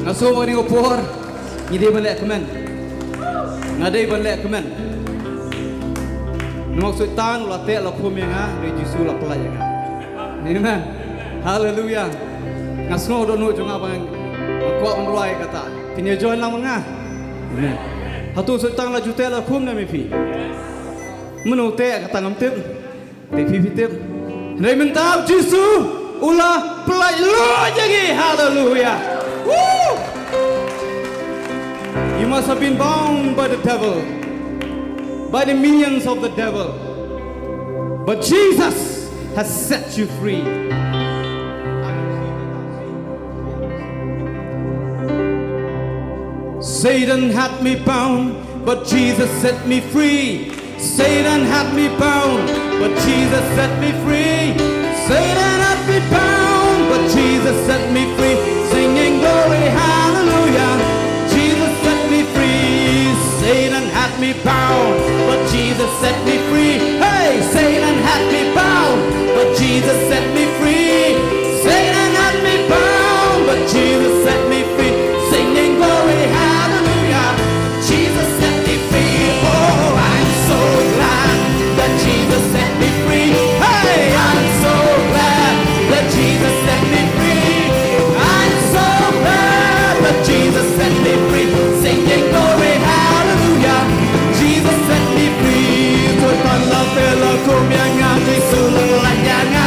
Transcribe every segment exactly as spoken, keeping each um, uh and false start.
Nga sngew ba kane ka por ngi dei ban leh kmen. Nga dei ban leh kmen. Namar u Soitan u la teh la khum ïa nga, hynrei Jisu u la pyllait ïa nga. Amen. Haleluya. Nga sngew dohnud jong nga ba nga kwah ban rwai kata. Phin ïa join lang bad nga. Amen. Hato u Soitan la ju teh la khum ne em ïa phi? Mano u teh kata ngam tip. Te phi phi tip. Hynrei mynta u Jisu u la pyllait lut ïa ngi. Haleluya. Woo! You must have been bound by the devil, by the minions of the devil. But Jesus has set you free. Satan had me bound, but Jesus set me free. Satan had me bound, but Jesus set me free. Satan had me bound, but Jesus set me free. Singing glory, hallelujah. Jesus set me free. Satan had me bound, but Jesus set me free. Hey, Satan had me bound, but Jesus set me free. Satan had me bound, but Jesus set me free. Singing glory, hallelujah. Jesus set me free. Oh, I'm so glad that Jesus set me free. Hey, I'm so glad that Jesus set me free. I'm so glad that Jesus set me free. Singing glory, hallelujah. Jesus set me free. Soitan la teh la khum ïa nga, Jisu la pyllait ïa nga.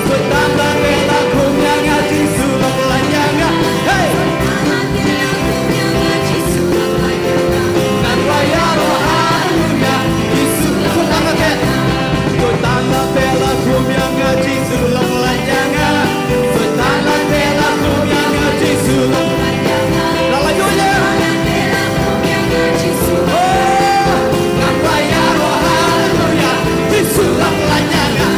Soitan la teh la khum ïa nga, Jisu la pyllait ïa nga. Hey! Ngan rwai ïaroh haleluya, Jisu. Soitan la teh. Soitan la teh la khum ïa nga, Jisu la pyllait ïa nga. Soitan la teh la khum ïa nga, Jisu la pyllait ïa nga. La la ïoh ïa. Oh, ngan rwai ïaroh haleluya, Jisu la pyllait ïa nga.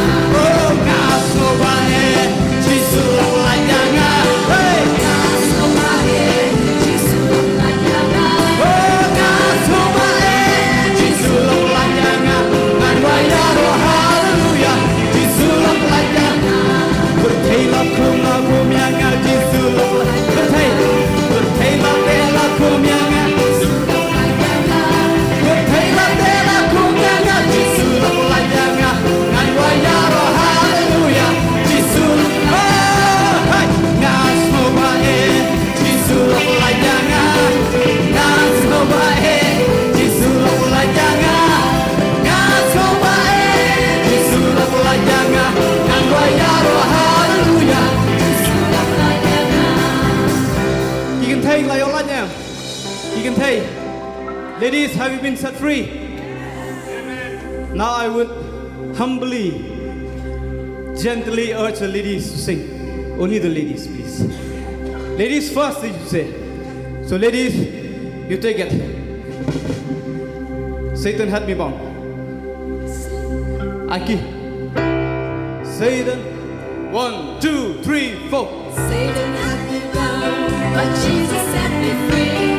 Oh, nga sngewbha eh, Jisu la pyllait ïa nga. Hey! Nga sngewbha eh, Jisu la pyllait ïa nga. Oh, nga sngewbha eh, Jisu la pyllait ïa nga. Ngan rwai ïaroh haleluya, Jisu la pyllait ïa nga. Pyrthei la khum la khum ïa nga, Jisu la pyllait. Pyrthei, pyrthei la teh la khum ïa nga. Pyrthei la teh la khum ïa nga, Jisu la pyllait ïa nga. Ngan rwai ïaroh haleluya, Jisu la, oh, hey, nga sngewbha eh, Jisu la pyllait ïa nga. Nga sngewbha eh, Jisu la pyllait ïa nga. Nga sngewbha eh, Jisu la pyllait ïa nga. Ngan rwai ïaroh haleluya, Jisu la pyllait ïa nga. Ki kynthei la ïoh lait ne em? Ki kynthei. Ladies, have you been set free? Now I would humbly, gently urge the ladies to sing. Only the ladies, please. Ladies first, you say. So ladies, you take it. Satan had me bound. Aki. Satan. One, two, three, four. Satan had me bound, but Jesus set me free.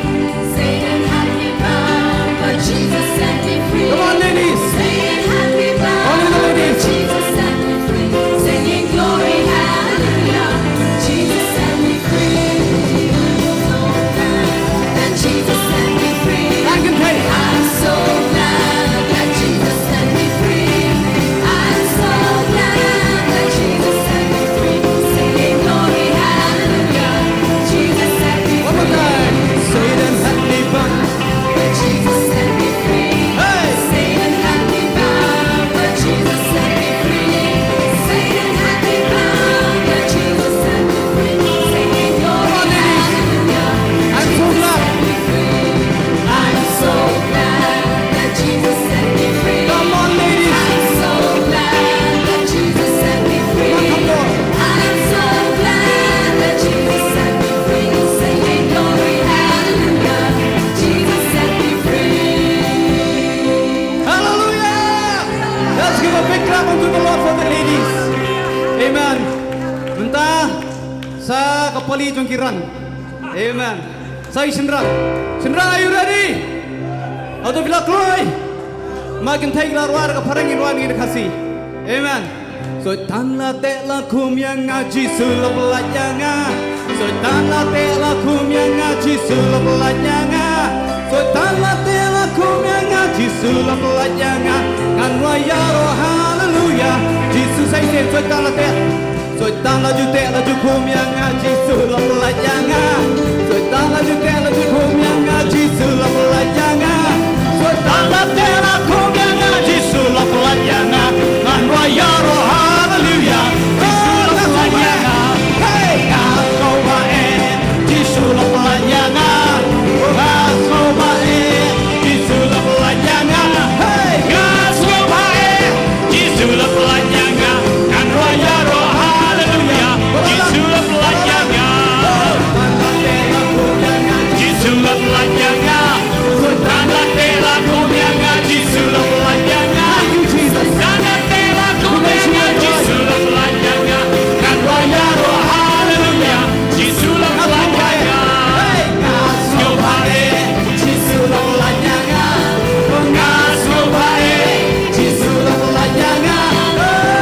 Satan had me bound, but Jesus set me free. Come on, ladies. Satan had me bound, only the ladies. But Jesus set me free. Singing glory, hallelujah. Jesus set me free. That Jesus set me free. I can take. I'm so glad that Jesus set me free. I'm so glad that Jesus set me free. Singing glory, hallelujah. Jesus set me free. One more time. Satan had me bound. But Jesus set me free. Hey! Satan had me bound, but Jesus set me free. Satan had me bound, but Jesus set me free. Singing glory, hallelujah. Come on, ladies. I'm so glad. Jesus set me free. I'm so glad that Jesus set me free. Come on, ladies. I'm so glad that Jesus set me free. Come on, come on. I'm so glad that Jesus set me free. Singing glory, hallelujah. Jesus set me free. Hallelujah! Let's give a big clap unto the Lord for the ladies. Amen. Mynta sa ka pali jong ki ran. Amen. Sa ki shynrang. Shynrang, are you ready? Hato phi la kloi? Ma kynthei ki la rwai da ka phareng, ngin rwai da ka Khasi. Amen. Soitan la teh la khum ïa nga, Jisu la pyllait ïa nga. Soitan la teh la khum ïa nga, Jisu la pyllait ïa nga. Soitan la teh la khum ïa nga, Jisu la pyllait ïa nga. Ngan rwai ïaroh haleluya. Jisu sa ïeit, Soitan la teh. Soitan la ju teh la ju khum ïa nga, Jisu la pyllait ïa nga. Soitan la ju teh la ju khum ïa nga, Jisu la pyllait ïa nga. Soitan la teh la khum ïa nga, Jisu la pyllait ïa nga. Ngan rwai ïaroh haleluya. Jisu la pyllait ïa nga. Hey, nga sngewbha eh, Jisu la pyllait ïa nga. Nga sngewbha eh, Jisu la pyllait ïa nga. Hey, nga sngewbha eh, Jisu la pyllait ïa nga. Ngan rwai ïaroh haleluya. Jisu la pyllait ïa nga. Jisu la pyllait ïa nga. Soitan la teh la khum ïa nga, Jisu la pyllait ïa nga. Soitan la teh la khum ïa nga, Jisu la pyllait ïa nga. Ngan rwai ïaroh haleluya, Jisu la pyllait ïa nga. Nga sngewbha eh, Jisu la pyllait ïa nga. Nga sngewbha eh, Jisu la pyllait ïa nga.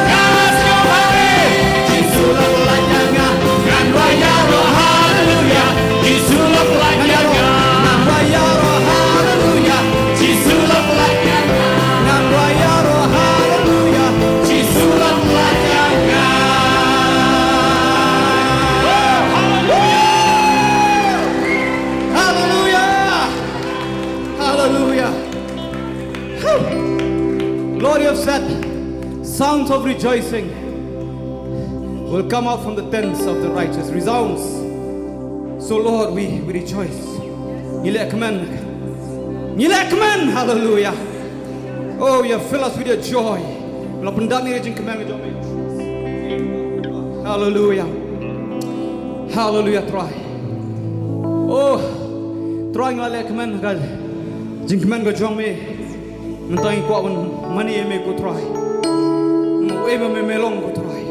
Nga sngewbha eh, Jisu la pyllait ïa nga. Ngan rwai ïaroh haleluya, Jisu la pyllait ïa nga. Ngan rwai ïaroh haleluya, Jisu la pyllait ïa nga. Ngan rwai ïaroh haleluya, Jisu la pyllait ïa nga. Oh, haleluya. Haleluya. Haleluya. Lord, you have said, "Sounds of rejoicing will come out from the tents of the righteous." Resounds. So, Lord, we, we rejoice. Ngi leh kmen. Ngi leh kmen. Hallelujah. Oh, you have filled us with your joy. Ngi la pyndap ïa ka jingkmen ka jong me. Hallelujah. Hallelujah, Trai. Oh, Trai, ngi la leh kmen ka jingkmen ka jong me. Mynta ngi kwah ban mane ïa me, ko Trai. Mo e ma me me long, ko Trai.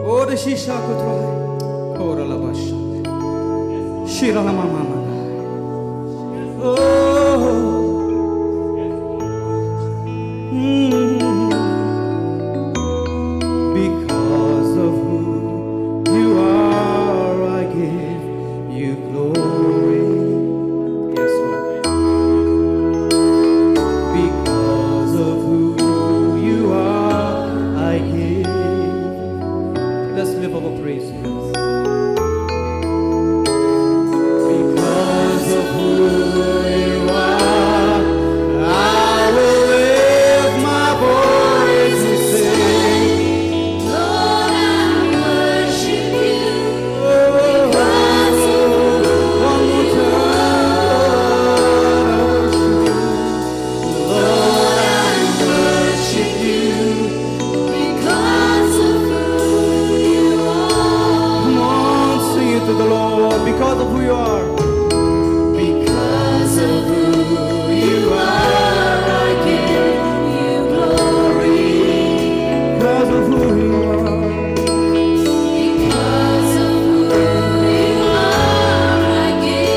O da shisha, ko Trai. O da la basha. Shira la mama mana. Oh. Mm. Because of who you are, I give you glory. Yes, Lord. Because of who you are, I give. Let's lift up a praise. Because of who you are, I will lift my voice and sing. Lord, I worship you. Because of who you are, I worship you. Lord, I worship you because of who you are. Come on, sing it to the Lord. Because of who you are. Because of who you are, I give you glory. Because of who you are. Because of who you are, I give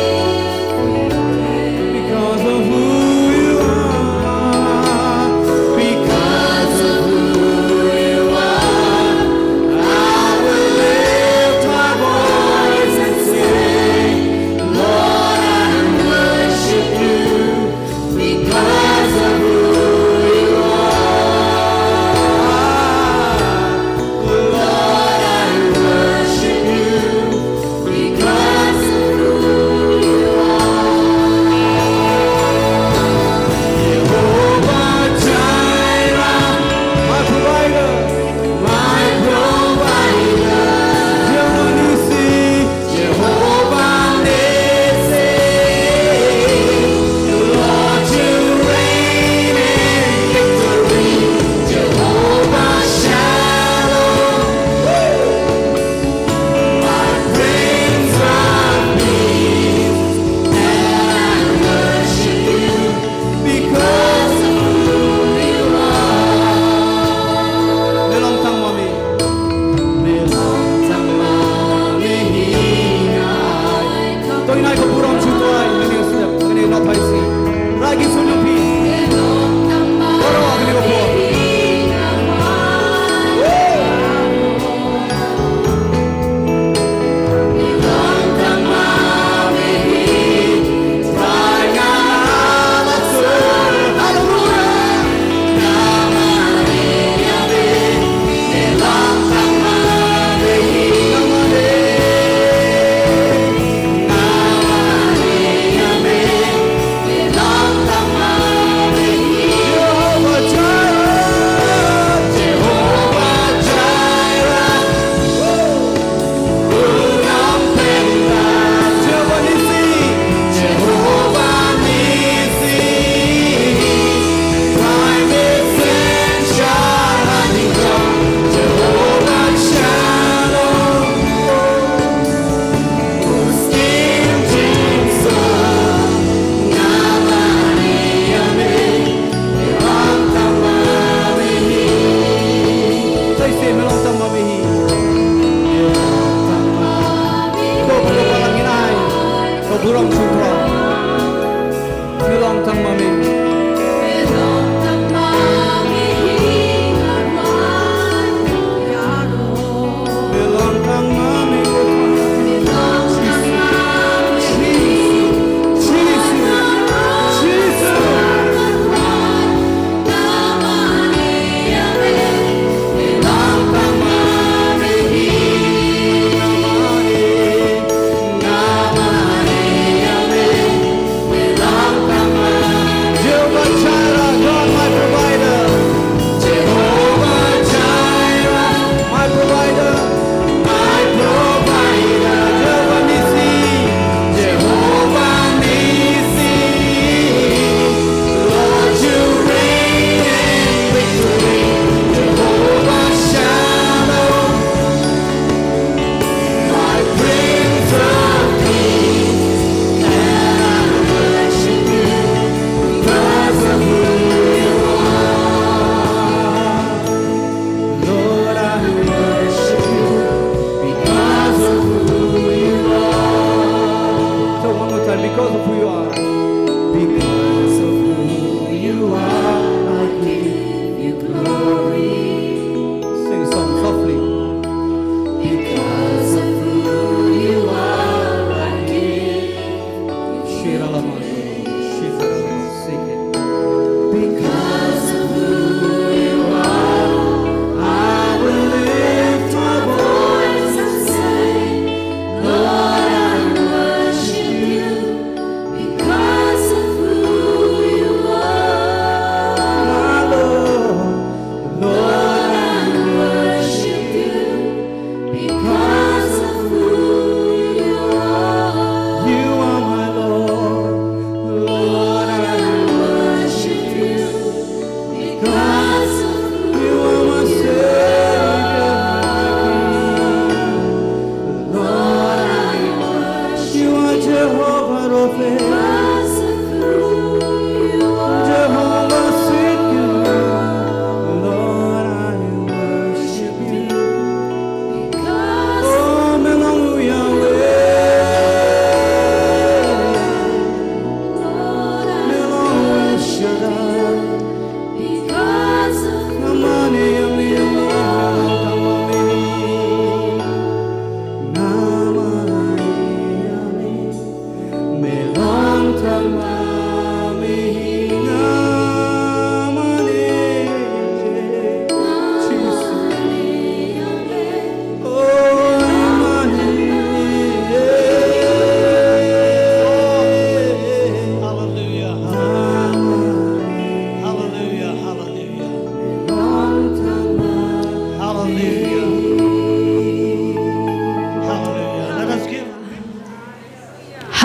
you praise. Because of who you are. Because of who you are, I will lift my voice and sing.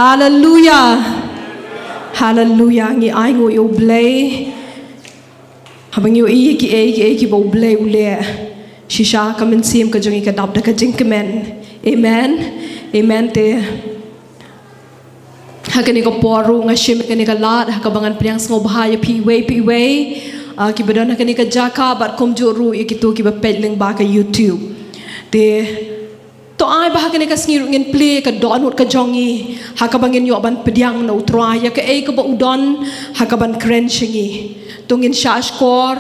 Haleluya. Haleluya. Ngi ai nguh ïa U Blei. Haba ngi ïohi ïa kiei kiei kiba U Blei u leh, shisha ka mynsiem ka jong ngi ka dap da ka jingkmen. Amen. Amen te. Ha kane ka por ruh nga shim kane ka lad ha kaba ngan pdiang sngewbha ïa phi iwei pa iwei, ah, kiba don ha kane ka jaka bad kumjuh ruh ïa kito kiba peit lyngba ka YouTube. Te to ai ba ha kane ka sngi ruh ngin plie ka dohnud ka jong ngi ha kaba ngin ïoh ban pdiang na U Trai ïa kaei kaba u don ha kaban kren sha ngi. To ngin shahshkor,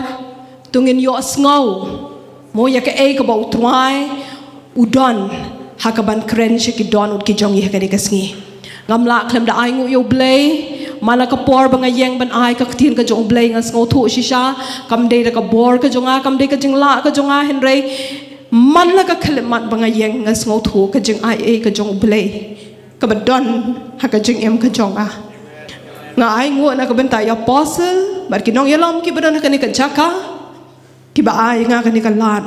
to ngin ïohsngew mo ïa kaei kaba U Trai u don ha kaban kren sha ki dohnud ki jong ngi ha kane ka sngi. Ngam lah khlem da ai nguh ïa U Blei man la ka por ba nga ïeng ban ai ka ktien ka jong U Blei. Nga sngewthuh shisha kam dei da ka bor ka jong nga, kam dei ka jinglah ka jong nga, hynrei man la ka khyllipmat ba nga ïeng nga sngewthuh ka jingai ei ka jong U Blei kaba don ha ka jingim ka jong nga. Nga ai nguh na ka bynta ïa Apostle bad ki nongïalam kiba don ha kane ka jaka, kiba ai nga kane ka lad,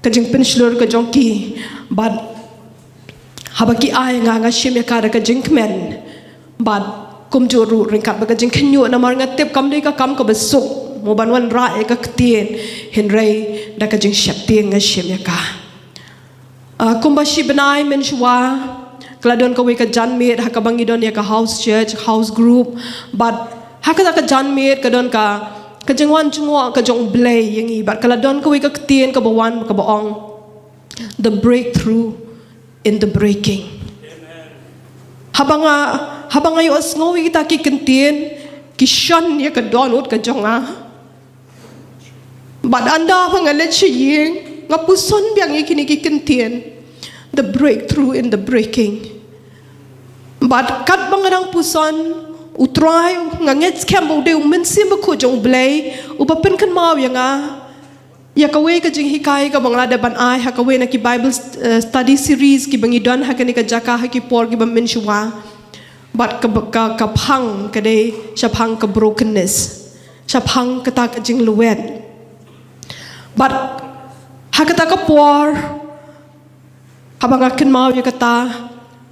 ka jingpynshlur ka jong ki. Bad haba ki ai nga, nga shim ïa ka da ka jingkmen bad kumjuh ruh ryngkat bad ka jingkhynñiuh, namar nga tip kam dei ka kam kaba suk mo ban wanrah ïa ka ktien, hynrei da ka jingsheptieng nga shim ïa ka. Ah, kumba shi bnai mynshuwa ka la don kawei ka janmiet ha kaba ngi don ïa ka house church, house group, bad ha kata ka janmiet ka don ka, ka jingwan jngoh ka jong U Blei ïa ngi, bad ka la don kawei ka ktien kaba wan kaba ong, "The breakthrough in the breaking." Haba nga, haba nga ïohsngew ïa kita ki ktien, ki shon ïa ka dohnud ka jong nga. Bad ynda ba nga leit sha ïing, nga puson biang ïa kine ki ktien, "The breakthrough in the breaking." Bad katba nga dang puson, U Trai, nga ngeit skhem ba u dei U Mynsiem Bakhuid jong U Blei uba pynkynmaw ïa nga ïa kawei ka jinghikai kaba nga la dep ban ai ha kawei na ki Bible, eh, study series kiba ngi don ha kane ka jaka ha ki por kiba mynshuwa. Bad ka, ka, ka phang ka dei shaphang ka brokenness, shaphang kata ka jinglwet. Bad ha kata ka por, haba nga kynmaw ïa kata,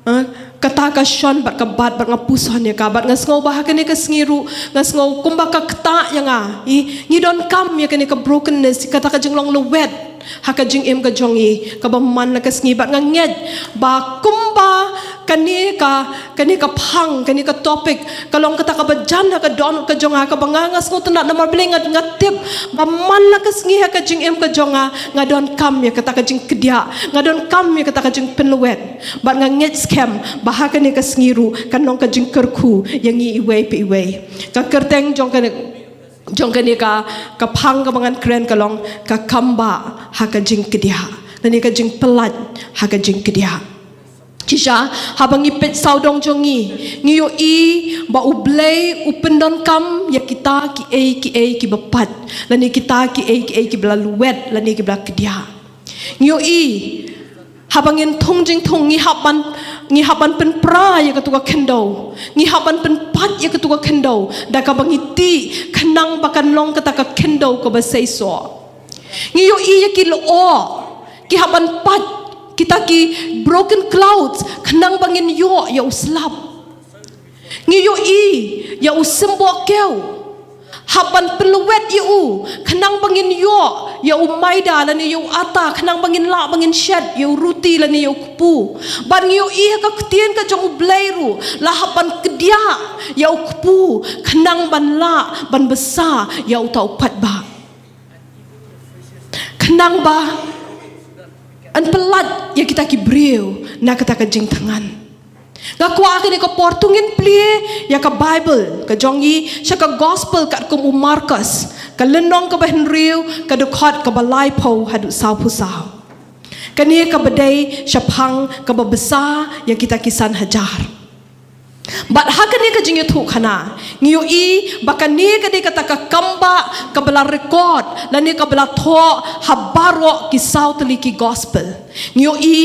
eh, kata ka shon bad ka bat, bad nga puson ïa ka, bad nga sngew ba ha kane ka sngi ruh nga sngew kumba ka ktah ïa nga. I, ngi donkam ïa kane ka brokenness, kata ka jinglong lwet ha ka jingim ka jong ngi kaba man la ka sngi. Bad nga ngeit ba kumba kane ka, kane ka phang, kane ka topic ka long kata kaba jan ha ka dohnud ka jong nga, kaba nga, nga sngewtynnat namar balei nga, nga tip ba man la ka sngi ha ka jingim ka jong nga, nga donkam ïa kata ka jingkdiah, nga donkam ïa kata ka jingpynlwet. Bad nga ngeit skhem ba ha kane ka sngi ruh kan long ka jingkyrkhu ïa ngi iwei pa iwei. Ka kyrteng jong kane, jong kane ka, ka phang kaba ngan kren ka long, "Ka kambah ha ka jingkdiah, lane ka jingpyllait ha ka jingkdiah." Shisha, haba ngi peit sawdong jong ngi, ngi ïohi ba U Blei u pyndonkam ïa kita kiei kiei kiba pait, lane kita kiei kiei kiba la lwet, lane kiba la kdiah. Ngi ïohi, haba ngin thung jingthung, ngi hap ban, ngi hap ban pynpra ïa katu ka khyndew, ngi hap ban pynpait ïa katu ka khyndew da kaba ngi tih, khnang ba kan long kata ka khyndew kaba seisoh. Ngi ïohi ïa ki lyoh ki hap ban pait, kita ki broken clouds, khnang ba ngin ïoh ïa u slap. Ngi ïohi ïa u symboh kew hap ban pynlwet ïa u, khnang ba ngin ïoh ïa u maida lane ïa u ata, khnang ba ngin lah ba ngin shet ïa u ruti lane ïa u kpu. Bad ngi ïohi ha ka ktien ka jong U Blei ruh, la hap ban kdiah ïa u kpu, khnang ban lah ban bsa ïa uta u paidbah, khnang ba yn pyllait ïa kita ki briew na kata ka jingthngan. Nga kwah kane ka por to ngin plie ïa ka Bible ka jong ngi sha ka Gospel katkum u Markos, ka lynnong kaba hynriew, ka dkhot kaba laiphew haduh sawphew saw. Kane kaba dei shaphang kaba bsa ïa kita ki san hajar. Bad ha kane ka jingïathuhkhana ngi ïohi ba kane ka dei kata ka kambah kaba la record lane kaba la thoh ha baroh ki saw tylli ki Gospel. Ngi ïohi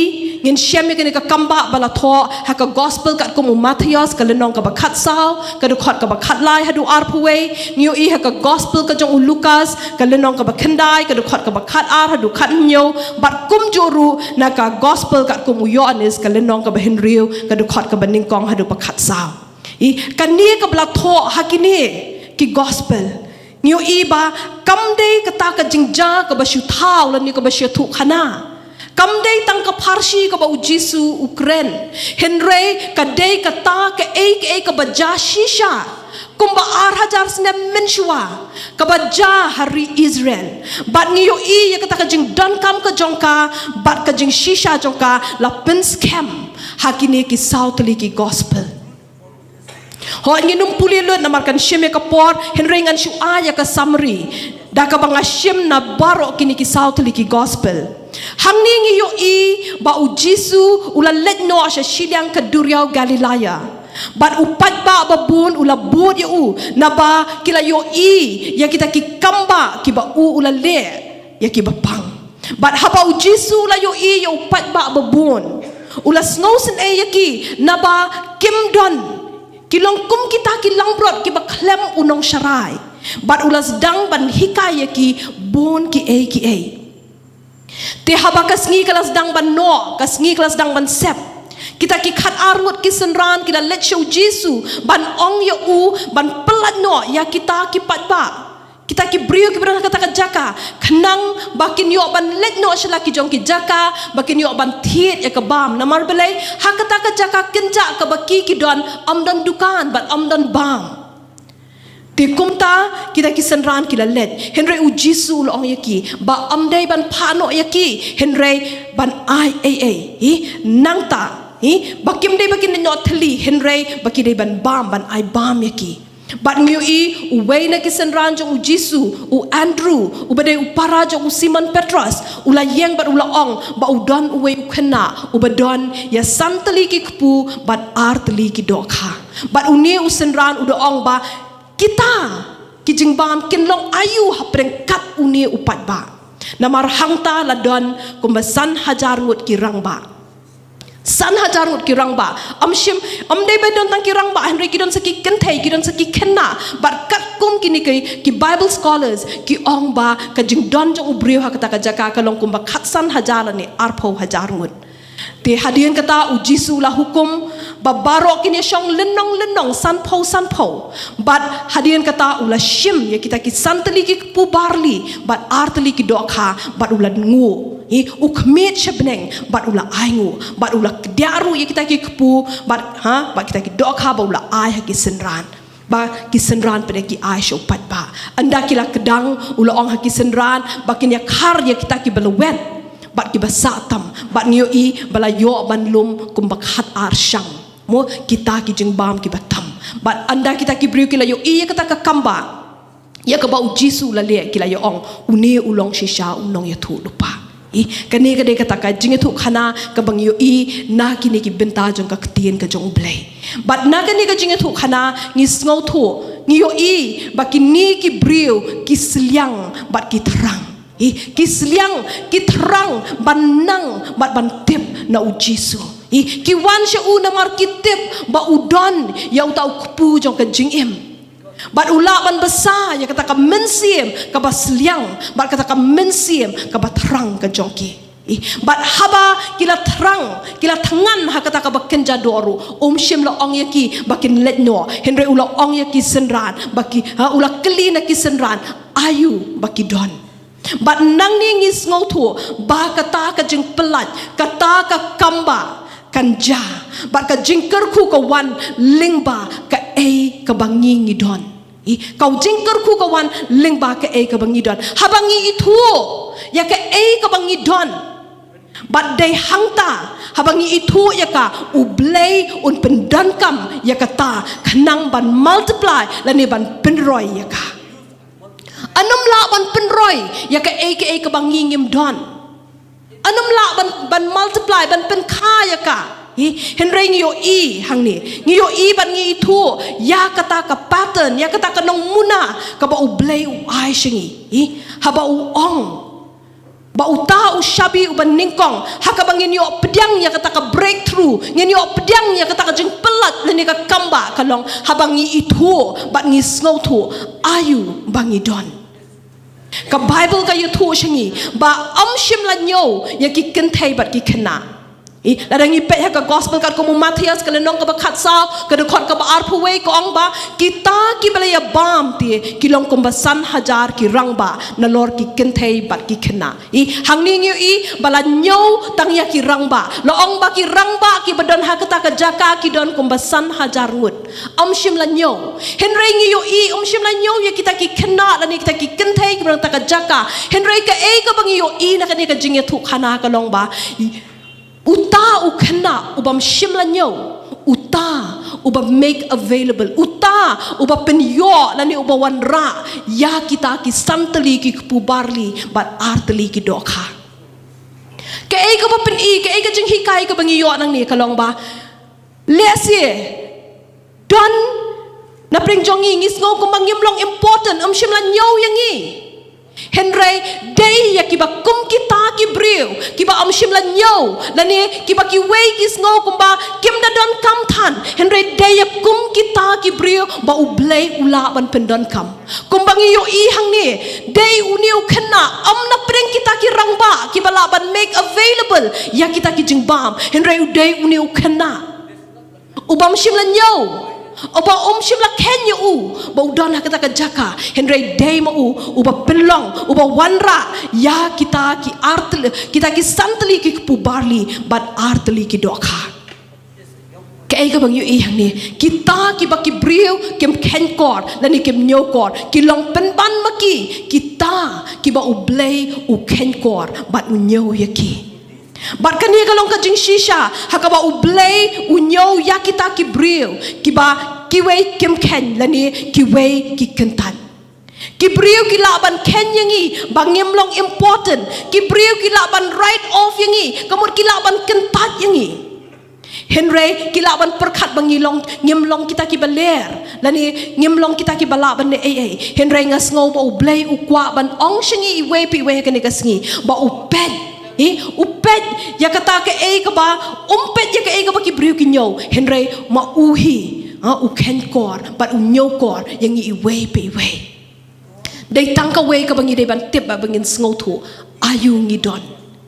Ngin shem ïa kane ka kambah ba la thoh ha ka gospel katkum u Mathaios, ka lynnong kaba khatsaw, ka dkhot kaba khatlai haduh arphew wei. Ngi ïohi ha ka gospel ka jong u Lukas, ka lynnong kaba khyndai, ka dkhot kaba khatar haduh khathynñiew, bad kumjuh ruh na ka gospel katkum u Ïoannis, ka lynnong kaba hynriew, ka dkhot kaba nyngkong haduh ba khatsaw. I, kane kaba la thoh ha kine ki gospel, ngi ïohi ba kam dei kata ka jingjia kaba shu thaw lane kaba shu thuh khana. Kam dei tang ka pharshi kaba u Jisu u kren. Hynrei ka dei kata kaei kaei kaba jia shisha kumba ar hajar snem mynshuwa, kaba jia ha ri Israel. Bad ngi ïohi ïa kata ka jingdonkam ka jong ka bad ka jingshisha jong ka la pynskhem ha kine ki saw tylli ki gospel. Hooid, ngin ym pule lut namar kan shim ïa ka por, hynrei ngan shu ai ïa ka summary da kaba nga shim na baroh kine ki saw tylli ki gospel. Hangne ngi ïohi ba u Jisu u la leit noh sha shiliang ka duriaw Galilaya. Bad u paidbah babun u la bud ïa u, naba ki la ïohi ïa kita ki kambah kiba u u la leh ïa kiba pang. Bad haba u Jisu u la ïohi ïa u paidbah babun, u la sngewsynei ïa ki, naba kim don, ki long kum kita ki langbrot kiba khlem u nongsharai. Bad u la sdang ban hikai ïa ki bun kiei kiei. Te haba ka sngi ka la sdang ban noh, ka sngi ka la sdang ban sep, kita ki khatar ngut ki synran ki la leit sha u Jisu ban ong ïa u ban pyllait noh ïa kita ki paidbah, kita ki briew kiba don ha kata ka jaka, khnang ba kin ïoh ban leit noh sha la ki jong ki jaka, ba kin ïoh ban thied ïa ka bam. Namar balei? Ha kata ka jaka kynjah kaba ki ki don, ym don dukan bad ym don bam. Te kumta kita ki synran ki la leit, hynrei u Jisu u la ong ïa ki ba ym dei ban phah noh ïa ki, hynrei ban ai ei ei. Hi, nangta, hi, ba kim dei ba kin leit noh thylli, hynrei ba ki dei ban bam, ban ai bam ïa ki. Bad ngi ïohi uwei na ki synran jong u Jisu, u Andrew, uba dei u para jong u Simon Petros, u la ïeng bad u la ong ba u don uwei u khynnah uba don ïa san tylli ki kpu bad ar tylli ki dohkha. Bad une u synran u da ong ba kita ki jingbam kin long aïu hapdeng kat une u paidbah. Namar hangta la don kumba san hajar ngut ki rangbah. San hajar ngut ki rangbah. Ym shym, ym dei ba don tang ki rangbah, hynrei ki don sa ki kynthei, ki don sa ki khynnah. Bad katkum kine ki, ki Bible scholars ki ong ba ka jingdon jong u briew ha kata ka jaka ka long kumba khatsan hajar lane arphew hajar ngut. Te hadien kata u Jisu u la hukum ba baroh kin ïa shong lynnong lynnong, sanphew sanphew. Bad hadien kata u la shim ïa kita ki san tylli ki kpu barli bad ar tylli ki dohkha bad u la nguh. Hi, u khmied sha bneng bad u la ai nguh, bad u la kdiah ruh ïa kita ki kpu bad, ha, bad kita ki dohkha bad u la ai ha ki synran, ba ki synran pat ki ai sha u paidbah. Ynda ki la kdang u la ong ha ki synran ba kin ïa khar ïa kita kiba lawet bad kiba sah tam, bad ngi ïohi ba la ïoh ban lum kumba khatar shang, mo, kita ki jingbam kiba tam. Bad ynda kita ki briew ki la ïohi ïa kata ka kambah, ïa kaba u Jisu u la leh, ki la ïa ong, une u long shisha u nongïathuhlypa. Hi, kane ka dei kata ka jingïathuhkhana kaba ngi ïohi na kine ki bynta jong ka ktien ka jong u Blei. Bad na kane ka jingïathuhkhana ngi sngewthuh, ngi ïohi ba kine ki briew ki sliang bad ki thrang. Hi, ki sliang, ki thrang ban nang bad ban tip na u Jisu. Hi, ki wan sha u namar ki tip ba u don ïa uta u kpu jong ka jingim. Bad u lah ban bsa ïa kata ka mynsiem kaba sliang bad kata ka mynsiem kaba thrang ka jong ki. Hi, bad haba ki la thrang, ki la thngan ha kata kaba kynja doh ruh, um shym la ong ïa ki ba kin leit noh, hynrei u la ong ïa ki synran ba ki, ha, u la kylli na ki synran aïu ba ki don. Bad nangne ngi sngewthuh ba kata ka jingpyllait, kata ka kambah kan jia, bad ka jingkyrkhu ka wan lyngba kaei kaba ngi ngi don. Hi, ka jingkyrkhu ka wan lyngba kaei kaba ngi don. Haba ngi ithuh ïa kaei kaba ngi don, bad dei hangta, haba ngi ithuh ïa ka, u Blei un pyndonkam ïa kata khnang ban multiply lane ban pynroi ïa ka. Yn ym lah ban pynroi ïa kaei kaei kaba ngi ngim don. Yn ym lah ban, ban multiply, ban pynkha ïa ka. Hi, hynrei ngi ïohi hangne, ngi ïohi bad ngi ithuh ïa kata ka pattern, ïa kata ka nongmuna kaba u Blei u ai sha ngi. Hi, haba u ong Uta u shabi uba nyngkong, ha kaba ngin ïoh pdiang ïa kata ka breakthrough, ngin ïoh pdiang ïa kata ka jingpyllait lane ka kambah ka long, haba ngi ithuh, bad ngi sngewthuh, aïu ba ngi don. Ka Bible ka ïathuh sha ngi, ba ym shym la ñiew, ïa ki kynthei bad ki khynnah. I, lada ngi peit ha ka gospel katkum u Mathaios ka lynnong kaba khatsaw, ka dkhot kaba arphew wei ka ong ba, kita kiba la ïa bam te, ki long kumba san hajar ki rangbah, nalor ki kynthei bad ki khynnah. I, hangne ngi ïohi, ba la ñiew tang ïa ki rangbah. La ong ba ki rangbah kiba don ha kata ka jaka ki don kumba san hajar ngut. Ym shym la ñiew. Hynrei ngi ïohi, ym shym la ñiew ïa kita ki khynnah, lane kita ki kynthei kiba don ha kata ka jaka. Hynrei kaei kaba ngi ïohi na kane ka jingïathuhkhana ka long ba, i, uta u khynnah, uba ym shym la ñiew, uta, uba make available, uta, uba pynïoh, lane uba wanrah, ïa kita ki san tylli ki kpu barli, bad ar tylli ki dohkha. Kaei kaba pyni, kaei ka jinghikai kaba ngi ïoh nangne ka long ba, lehse, don, na pdeng jong ngi, ngi sngew kumba ngim long important, ym shym la ñiew ïa ngi. Hynrei, dei ïa kiba kum kita ki briew, kiba ym shym la ñiew, lane kiba kiwei ki sngew kumba kim da donkam than, hynrei dei ïa kum kita ki briew, ba U Blei u lah ban pyndonkam. Kumba ngi ïohi hangne, dei une u khynnah, ym na pdeng kita ki rangbah, kiba lah ban make available, ïa kita ki jingbam, hynrei u dei une u khynnah. Uba ym shym la ñiew, uba ym shym la kheiñ ïa u, ba u don ha kata ka jaka, hynrei dei ma u, uba pynlong, uba wanrah, ïa kita ki ar tylli, kita ki san tylli ki kpu barli, bad ar tylli ki dohkha. Kaei kaba ngi ïohi hangne, kita kiba ki briew, kim kheiñkor, lane kim ñiewkor, ki long pynban ma ki, kita kiba U Blei u kheiñkor, bad u ñiew ïa ki. Bad kane ka long ka jingshisha, ha kaba U Blei u ñiew ïa kita ki briew, kiba kiwei kim kheiñ, lane kiwei ki kyntait. Ki briew ki lah ban kheiñ ïa ngi, ba ngim long important. Ki briew ki lah ban write off ïa ngi, ka mut ki lah ban kyntait ïa ngi. Hynrei ki lah ban pyrkhat ba ngi long, ngim long kita kiba ler. Lane ngim long kita kiba lah ban leh ei ei. Hynrei nga sngew ba U Blei u kwah ban ong sha ngi iwei pa iwei ha kane ka sngi. Ba u peit. Eh, u peit ïa kata kaei kaba, um peit ïa kaei kaba ki briew ki ñiew. Hynrei ma u hi, ha, u kheiñkor, bad u ñiewkor, ïa ngi iwei pa iwei. Dei tang kawei kaba ngi dei ban tip bad ba ngin sngewthuh. Aïu ngi don.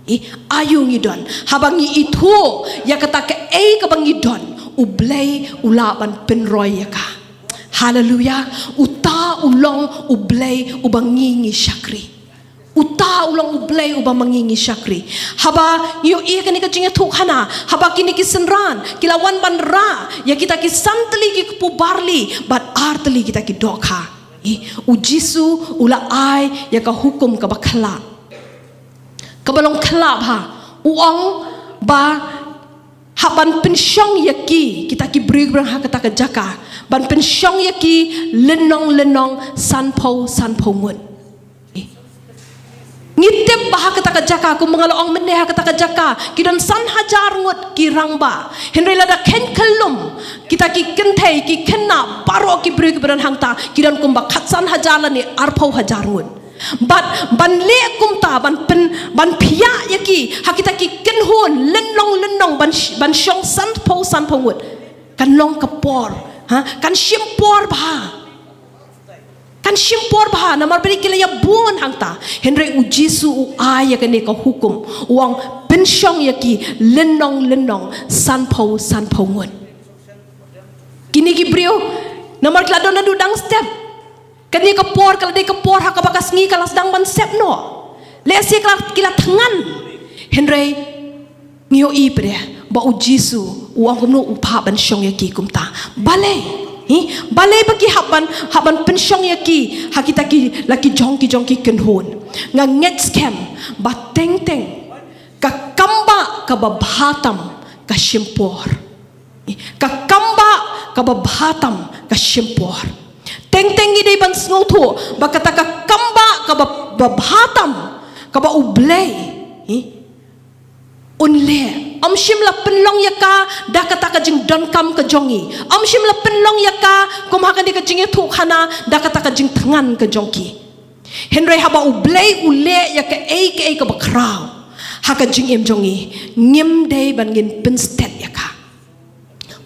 Eh, aïu ngi don. Haba ngi ithuh, ïa kata kaei kaba ngi don. U Blei, u lah ban pynroi ïa ka. Haleluya. Uta u long U Blei, uba ngi ngi shakri. Uta u long U Blei uba ma ngi ngi shakri. Haba ngi ïohi kane ka jingïathuhkhana, haba kine ki synran, ki la wan ban rah, ïa kita ki san tylli ki kpu barli, bad ar tylli kita ki dohkha. Eh, U Jisu, u la ai, ïa ka hukum kaba khyllah. Kaba long khyllah bha, u ong ba hap ban pynshong ïa ki, kita ki briew briew ha kata ka jaka. Ban pynshong ïa ki, lynnong lynnong, sanphew, sanphew ngut. Ngi tip ba ha kata ka jaka, kumba nga la ong mynne ha kata ka jaka, ki don san hajar ngut ki rangbah. Hynrei lada kheiñ khyllum, kita ki kynthei, ki khynnah, baroh ki briew kiba don hangta, ki don kumba khatsan hajar lane arphew hajar ngut. Bad, ban leh kumta, ban pyn, ban phiah ïa ki, ha kita ki kynhun, lynnong lynnong, ban sh-, ban shong sanphew, sanphew ngut. Kan long ka por, ha? Kan shim por bha. Kan shim por bha, namar ba ki la ïa bun hangta. Hynrei U Jisu u ai ïa kane ka hukum. U ong pynshong ïa ki lynnong lynnong sanphew sanphew ngut. Kine ki briew, namar ki la don naduh dang step. Kane ka por, ka la dei ka por ha kaba ka sngi ka la sdang ban sep noh. Lehse ka la, ki la thngan. Hynrei Ngi ïohi pat de, ba U Jisu, u ong kumno u phah ban shong ïa ki kumta. Balei, hi, balei ba ki hap ban, hap ban pynshong ïa ki, ha kita ki, la ki jong ki jong ki kynhun. Nga ngeit skhem, ba teng teng, ka kambah kaba bha tam, ka shim por. Ka kambah kaba bha tam, ka shim por. Teng teng ngi dei ban sngewthuh, ba kata ka kambah kaba, ba bha tam, kaba U Blei. Hi, Un leh, ym shym la pynlong ïa ka, da kata ka jingdonkam ka jong ngi. Ym shym la pynlong ïa ka, kum ha kane ka jingïathuhkhana, da kata ka jingthngan ka jong ki. Hynrei haba U Blei u leh ïa kaei kaei kaba khraw ha ka jingim jong ngi, ngim dei ban ngin pynstet ïa ka.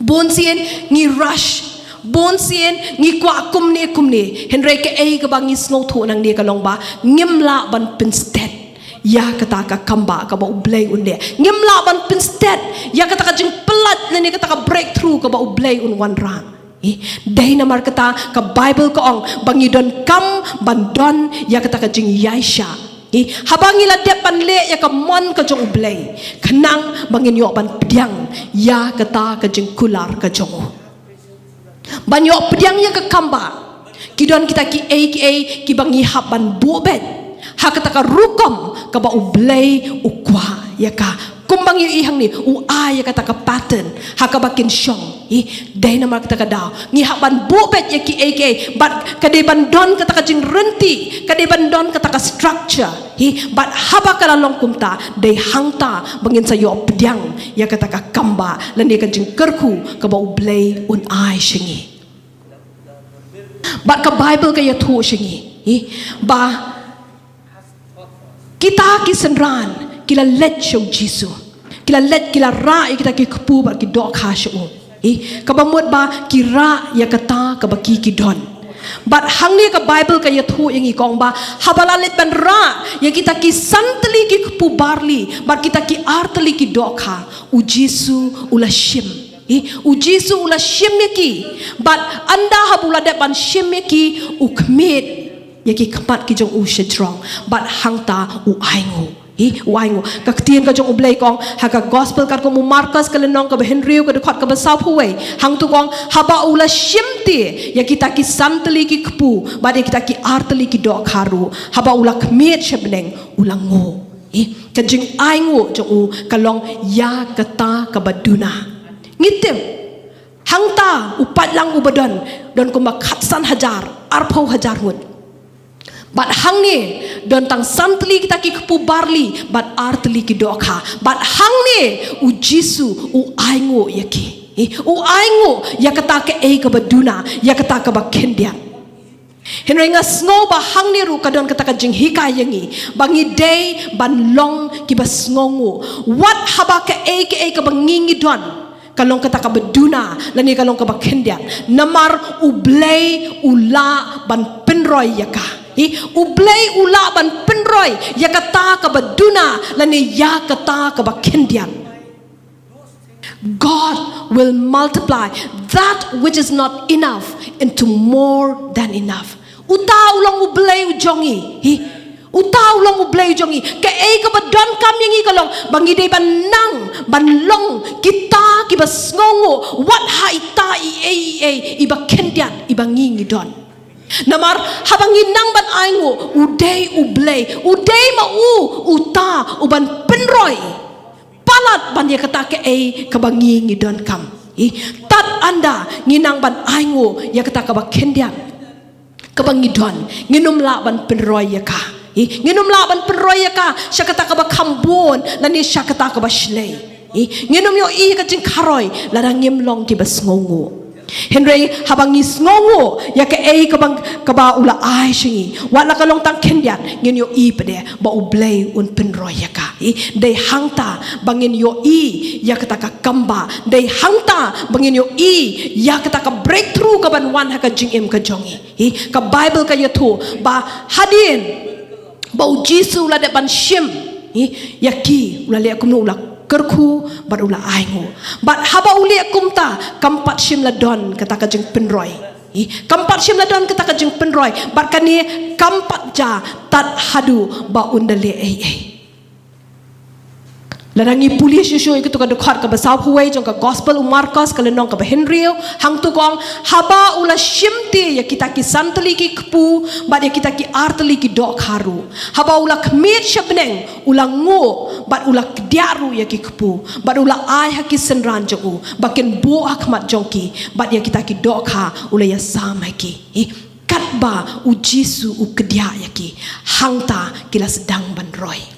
Bun sien ngi rush, bun sien ngi kwah kumne kumne. Hynrei kaei kaba ngi sngewthuh nangne ka long ba ngim lah ban pynstet ïa kata ka kambah kaba U Blei un leh. Ngim lah ban pynstet ïa kata ka jingpyllait lane kata ka breakthrough kaba U Blei un wanrah. Eh, dei namar kata ka Bible ka ong ba ngi donkam ban don ïa kata ka jingïaishah. Eh, haba ngi la dep ban leh ïa ka mon ka jong U Blei, khnang ba ngin ïoh ban pdiang ïa kata ka jingkular ka jong u. Ban ïoh pdiang ïa ka kambah, ki don kita kiei kiei kiba ngi hap ban buh beit ha kata ka rukom kaba U Blei u kwah ïa ka. Kumba ngi ïohi hangne, u ai ïa kata ka pattern ha kaba kin shong. Ih, dei namar kata ka daw ngi hap ban buh beit ïa kiei kiei, bad ka dei ban don kata ka jingrynti, ka dei ban don kata ka structure. Ih, bad haba ka la long kumta, dei hangta ba ngin sa ïoh pdiang ïa kata ka kambah lane ka jingkyrkhu kaba U Blei un ai sha ngi. Bad ka Bible ka ïathuh sha ngi, ih, ba kita ki synran ki la leit sha U Jisu, ki la leit, ki la rah ïa kita ki kpu bad ki dohkha sha u. Ih, kaba mut ba ki rah ïa kata kaba ki ki don. Bad hangne ka Bible ka ïathuh ïa ngi, ka ong ba haba la leit ban rah ïa kita ki san tylli ki kpu barli bad kita ki ar tylli ki dohkha, U Jisu u la shim. Ih, U Jisu u la shim ïa ki. Bad ynda haba u la dep ban shim ïa ki, u khmied ïa ki khmat ki jong u shajrong bad hangta u ainguh. Ih, u ainguh. Ka ktien ka jong U Blei ka ong ha ka Gospel katkum u Markos ka lynnong kaba hynriew ka dkhot kaba sawphew wei. Hangtu ka ong, haba u la shim te ïa kita ki san tylli ki kpu bad ïa kita ki ar tylli ki dohkha ruh, haba u la khmied sha bneng, u la nguh. Ih, ka jingainguh jong u ka long ïa kata kaba duna. Ngi tip, hangta u paidlang uba don, don kumba khatsan hajar, arphew hajar ngut. Bad hangne don tang san tylli kita ki kpu barli bad ar tylli ki dohkha. Bad hangne U Jisu u ainguh ïa ki. Ih, u ainguh ïa kata kaei kaba duna, ïa kata kaba khyndiat. Hynrei nga sngew ba hangne ruh ka don kata ka jinghikai ïa ngi ba ngi dei ban long kiba sngewnguh wat haba kaei kaei kaba ngi ngi don ka long kata kaba duna lane ka long kaba khyndiat. Namar U Blei u lah ban pynroi ïa ka. Ih, U Blei u lah ban pynroi ïa kata kaba duna lane ïa kata kaba khyndiat. God will multiply that which is not enough into more than enough. Uta u long U Blei u jong ngi. Hi. Uta u long U Blei u jong ngi. Kaei kaba donkam ïa ngi ka long ba ngi dei ban nang ban long kita kiba sngewnguh wat ha ita i ei i ei iba khyndiat iba ngi ngi don. Namar haba ngi nang ban ainguh, u dei U Blei, u dei ma u uta uban pynroi palat ban ïa kata kaei kaba ngi ngi donkam. Ih, tad ynda ngi nang ban ainguh ïa kata kaba khyndiat kaba ngi don, ngin ym lah ban pynroi ïa ka. Ih, ngin ym lah ban pynroi ïa ka sha kata kaba kham bun lane sha kata kaba shlei. Ih, ngin ym ïohi ka jingkharoi lada ngim long kiba sngewnguh. Hynrei haba ngi sngewnguh ïa kaei kaba, kaba u la ai sha ngi, wat la ka long tang khyndiat, ngin ïohi pat de ba U Blei un pynroi ïa ka. Ih, dei hangta ba ngin ïohi ïa kata ka kambah, dei hangta ba ngin ïohi ïa kata ka breakthrough kaban wan ha ka jingim ka jong ngi. Ih, ka Bible ka ïathuh ba hadien ba U Jisu u la dep ban shim, ih, ïa ki, u la leh kumno? U la kyrkhu bad u la ainguh. Bad haba u leh kumta, kam pat shym la don kata ka jingpynroi. Ih, kam pat shym la don kata ka jingpynroi. Bad kane kam pat jia tad haduh ba un da leh ei ei. Lada ngi pule shuh shuh ïa katu ka dkhot kaba sawphew wei jong ka Gospel u Markos ka lynnong kaba hynriew, hangtu ka ong, haba u la shim te ïa kita ki san tylli ki kpu bad ïa kita ki ar tylli ki dohkha ruh, haba u la khmied sha bneng, u la nguh bad u la kdiah ruh ïa ki kpu bad u la ai ha ki synran jong u ba kin buh ha khmat jong ki, bad ïa kita ki dohkha u la ïasam ha ki. Ih, katba U Jisu u kdiah ïa ki, hangta ki la sdang ban roi.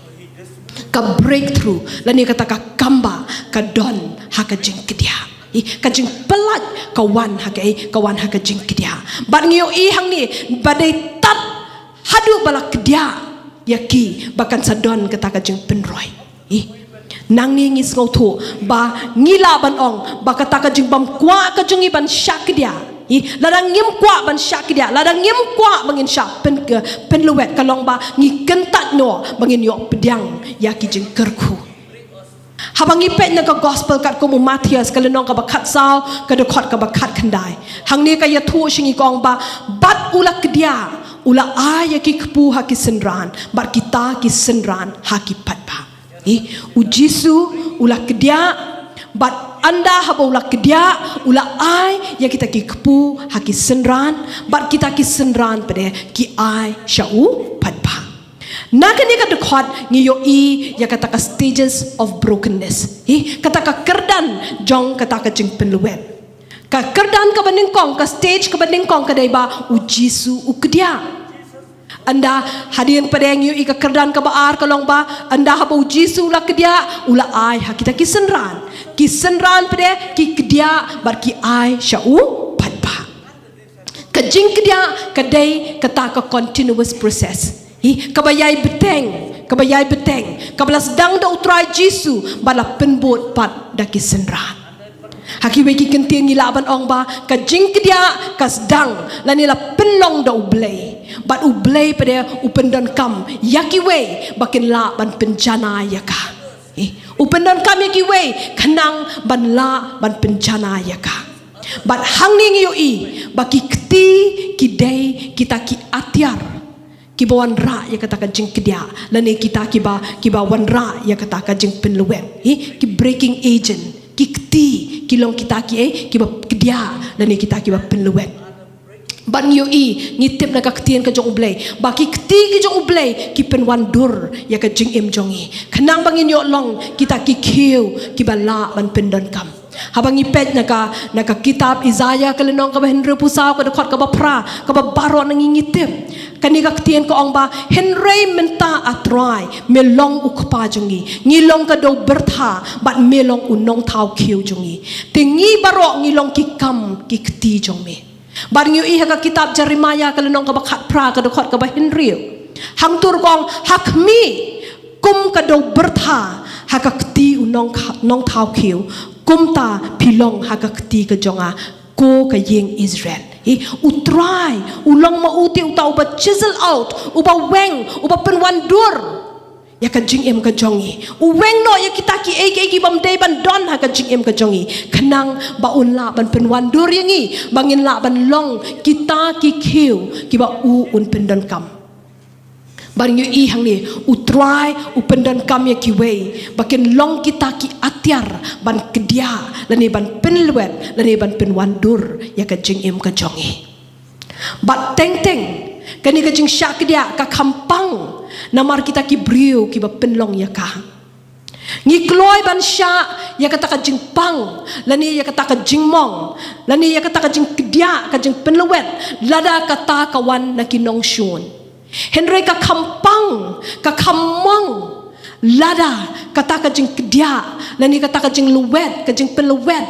Ka breakthrough lane kata ka kambah ka don ha ka jingkdiah. Ih, ka jingpyllait ka wan ha ka, ih, ka wan ha ka jingkdiah. Bad ngi ïohi hangne ba dei tad Haduh ba la kdiah ïa ki ba kan sa don kata ka jingpynroi. Ih. Nangne ngi sngewthuh ba ngi lah ban ong ba kata ka jingbymkwah ka jong ngi ban shah kdiah. Ih, lada ngim kwah ban shah kdiah, lada ngim kwah ba ngin shah pyn, pynlwet, ka long ba ngi kyntait noh ba ngin ïoh pdiang ïa ki jingkyrkhu. Haba ngi peit na ka gospel katkum u Mathaios ka lynnong kaba khatsaw, ka dkhot kaba khatkhyndai. Hangne ka ïathuh sha ngi ka ong ba, bad u la kdiah, u la ai ïa ki kpu ha ki synran, bad kita ki synran ha ki paidbah. Ih, u Jisu u la kdiah, bad ynda haba u la kdiah, u la ai ïa kita ki kpu ha ki synran, bad kita ki synran pat de ki ai sha u paidbah. Na kane ka dkhot ngi ïohi ïa kata ka stages of brokenness. Ih, kata ka kyrdan jong kata ka jingpynlwet. Ka kyrdan kaba nyngkong, ka stage kaba nyngkong ka dei ba u Jisu u kdiah. Ynda hadien pat de ngi ïohi ka kyrdan kaba ar ka long ba, ynda haba u Jisu u la kdiah, u la ai ha kita ki synran. Ki synran pat de ki kdiah bad ki ai sha u paidbah. Ka jingkdiah ka dei kata ka continuous process. Hi, kaba ïai bteng, kaba ïai bteng, kaba la sdang da u Trai Jisu, bad la pynbud pat da ki synran. Ha kiwei ki kyntien ngi lah ban ong ba, ka jingkdiah ka sdang, lane la pynlong da u Blei. Bad u Blei pat de u pyndonkam ïa kiwei ba kin lah ban pynjanai ïa ka. Hi, u pyndonkam ïa kiwei khnang ban lah ban pynjanai ïa ka. Bad hangne ngi ïohi ba ki kti ki dei kita ki atiar kiba wanrah ïa kata ka jingkdiah, lane kita kiba, kiba wanrah ïa kata ka jingpynlwet. Hi, ki breaking agent, ki kti ki long kita ki, eh, kiba kdiah, lane kita kiba pynlwet. Bad ngi ïohi, ngi tip na ka ktien ka jong u Blei ba ki kti ki jong u Blei ki pynwandur ïa ka jingim jong ngi, khnang ba ngin ïoh long kita ki khiew kiba lah ban pyndonkam. Haba ngi peit na ka, na ka kitab Isaiah ka lynnong kaba hynriewphew saw, ka dkhot kaba phra, kaba baroh na ngi ngi tip. Kane ka ktien ka ong ba, hynrei mynta A Trai, me long u kpa jong ngi. Ngi long ka dewbyrtha, bad me long u nongthaw khiew jong ngi. Te ngi baroh ngi long ki kam ki kti jong me. Bad ngi ïohi ha ka kitab Jeremiah ka lynnong kaba khatphra, ka dkhot kaba hynriew. Hangto ruh ka ong, ha khmih, kum ka dewbyrtha ha ka kti u nong, nongthaw khiew, kumta phi long ha ka kti ka jong nga, ko ka ïing Israel. Hi, u Trai u long ma u te uta uba chisel out, uba weng, uba pynwandur ïa ka jingim ka jong ngi. U weng noh ïa kita kiei kiei ki bym dei ban don ha ka jingim ka jong ngi, khnang ba un lah ban pynwandur ïa ngi, ba ngin lah ban long kita ki khiew kiba u un pyndonkam. Bad ngi ïohi hangne, u Trai u pyndonkam ïa kiwei ba kin long kita ki atiar ban kdiah, lane ban pynlwet, lane ban pynwandur ïa ka jingim ka jong ngi. Bad teng teng, kane ka jingshah kdiah ka kham pang namar kita ki briew kiba pynlong ïa ka. Ngi kloi ban shah ïa kata ka jingpang, lane ïa kata ka jingmong, lane ïa kata ka jingkdiah, ka jingpynlwet, lada kata ka wan na ki nongshun. Hynrei ka kham pang, ka kham mong, lada kata ka jingkdiah, lane kata ka jinglwet, ka jingpynlwet,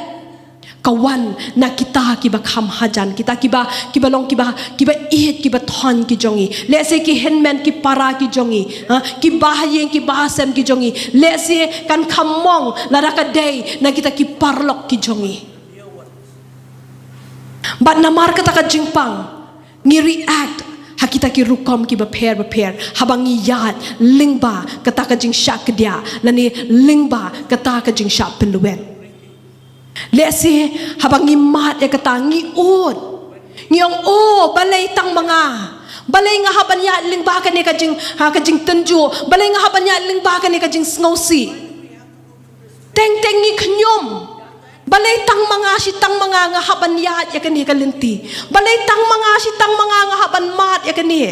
ka wan na kita kiba kham hajan, kita kiba, kiba long kiba, kiba ïeit, kiba thon ki jong ngi. Lehse ki hynmen ki para ki jong ngi, ha, ki bahaïing ki bahasem ki jong ngi. Lehse kan kham mong lada ka dei na kita ki paralok ki jong ngi. Bad namar kata ka jingpang, ngi react ha kita ki rukom kiba pher bapher, haba ngi ïaid lyngba kata ka jingshah kdiah, lane lyngba kata ka jingshah pynlwet. Lehse haba ngi mad ïa kata ngi ud. Ngi ong, oh, balei tang ma nga. Balei nga hap ban ïaid lyngba kane ka jing, ha, ka jingtynjuh. Balei nga hap ban ïaid lyngba kane ka jingsngewsih. Teng teng ngi khñium. Balei tang ma nga, shi tang ma nga nga hap ban ïaid ïa kane ka lynti. Balei tang ma nga, shi tang ma nga nga hap ban mad ïa kane.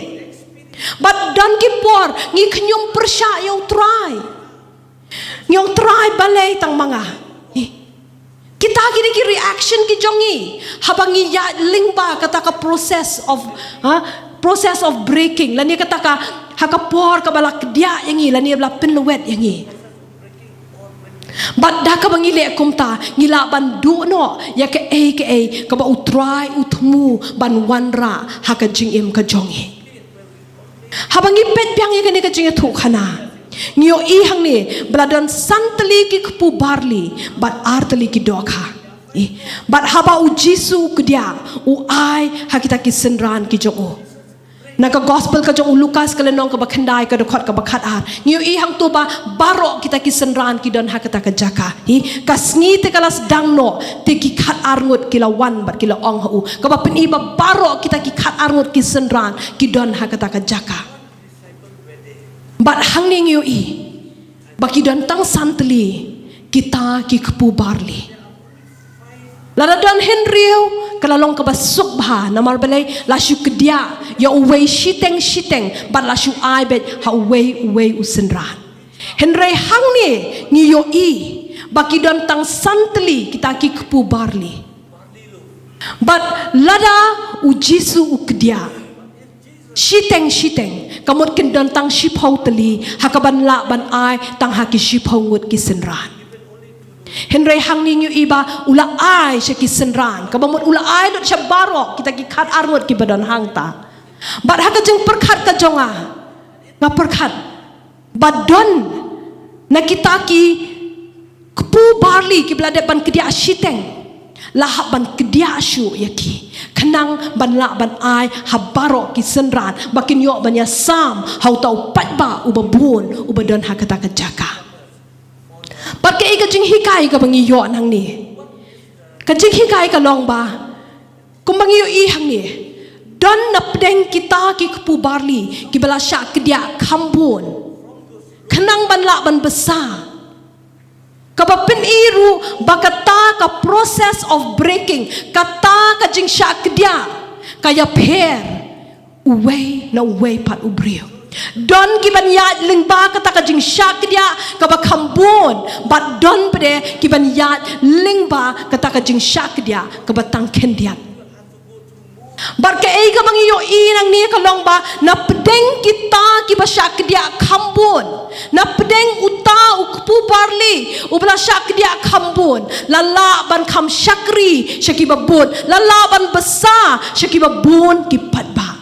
Bad don ki por ngi khñium pyrshah ïa u Trai. Ngi ong, Trai, balei tang ma nga. Eh. Kita kine ki reaction ki jong ngi haba ngi ïaid lyngba kata ka process of, ha, process of breaking, lane kata ka, ha ka por kaba la kdiah ïa ngi, lane ba la pynlwet ïa ngi. Bad da kaba ngi leh kumta, ngi lah ban duh noh ïa kaei kaei kaba u Trai u thmu ban wanrah ha ka jingim ka jong ngi. Haba ngi peit biang ïa kane ka jingïathuhkhana, ngi ïohi hangne ba la don san tylli ki kpu barli bad ar tylli ki dohkha. Bad haba u Jisu u kdiah, u ai ha kita ki synran ki jong u. Na ka gospel ka jong u Lukas ka lynnong kaba khyndai ka dkhot kaba khatar, ngi ïohi hangto ba baroh kita ki synran ki don ha kata ka jaka. Ka sngi te ka la sdang noh, te ki khatar ngut ki la wan bad ki la ong ha u. Kaba pyni ba baroh kita ki khatar ngut ki synran ki don ha kata ka jaka. Bad hangne ngi ïohi ba ki don tang san tylli kita ki kpu barli. Lada don hynriew, ka la long kaba suk bha, namar balei? La shu kdiah ïa uwei shiteng shiteng bad la shu ai beit ha uwei uwei u synran. Hynrei hangne ngi ïohi ba ki don tang san tylli kita ki kpu barli. Bad lada u Jisu u kdiah shiteng shiteng, ka mut kin don tang shiphew tylli ha kaban lah ban ai tang ha ki shiphew ngut ki synran. Hynrei hangne ngi ïohi ba u la ai sha ki synran, kaba mut u la ai lut sha baroh kita ki khatar ngut kiba don hangta. Bad ha ka jingpyrkhat ka jong nga, nga pyrkhat ba don na kita ki kpu barli kiba la dep ban kdiah shiteng, la hap ban kdiah shuh ïa ki, khnang ban lah ban ai ha baroh ki synran ba kin ïoh ban ïasam ha uta u paidbah uba bun uba don ha kata ka jaka. Bad kaei ka jinghikai kaba ngi ïoh nangne? Ka jinghikai ka long ba, kumba ngi ïohi hangne, don na pdeng kita ki kpu barli kiba la shah kdiah kham bun, khnang ban lah ban bsa. Kaba pyni ruh ba kata ka process of breaking, kata ka jingshah kdiah, ka ïapher uwei na uwei pat u briew. Don kiban ïaid lyngba kata ka jingshah kdiah kaba kham bun, bad don pat de kiban ïaid lyngba kata ka jingshah kdiah kaba tang khyndiat. Bad kaei kaba ngi ïohi nangne ka long ba na pdeng kita kiba shah kdiah kham bun, na pdeng uta u kpu barli uba la shah kdiah kham bun, la lah ban kham shakri sha kiba bun, la lah ban bsa sha kiba bun ki paidbah.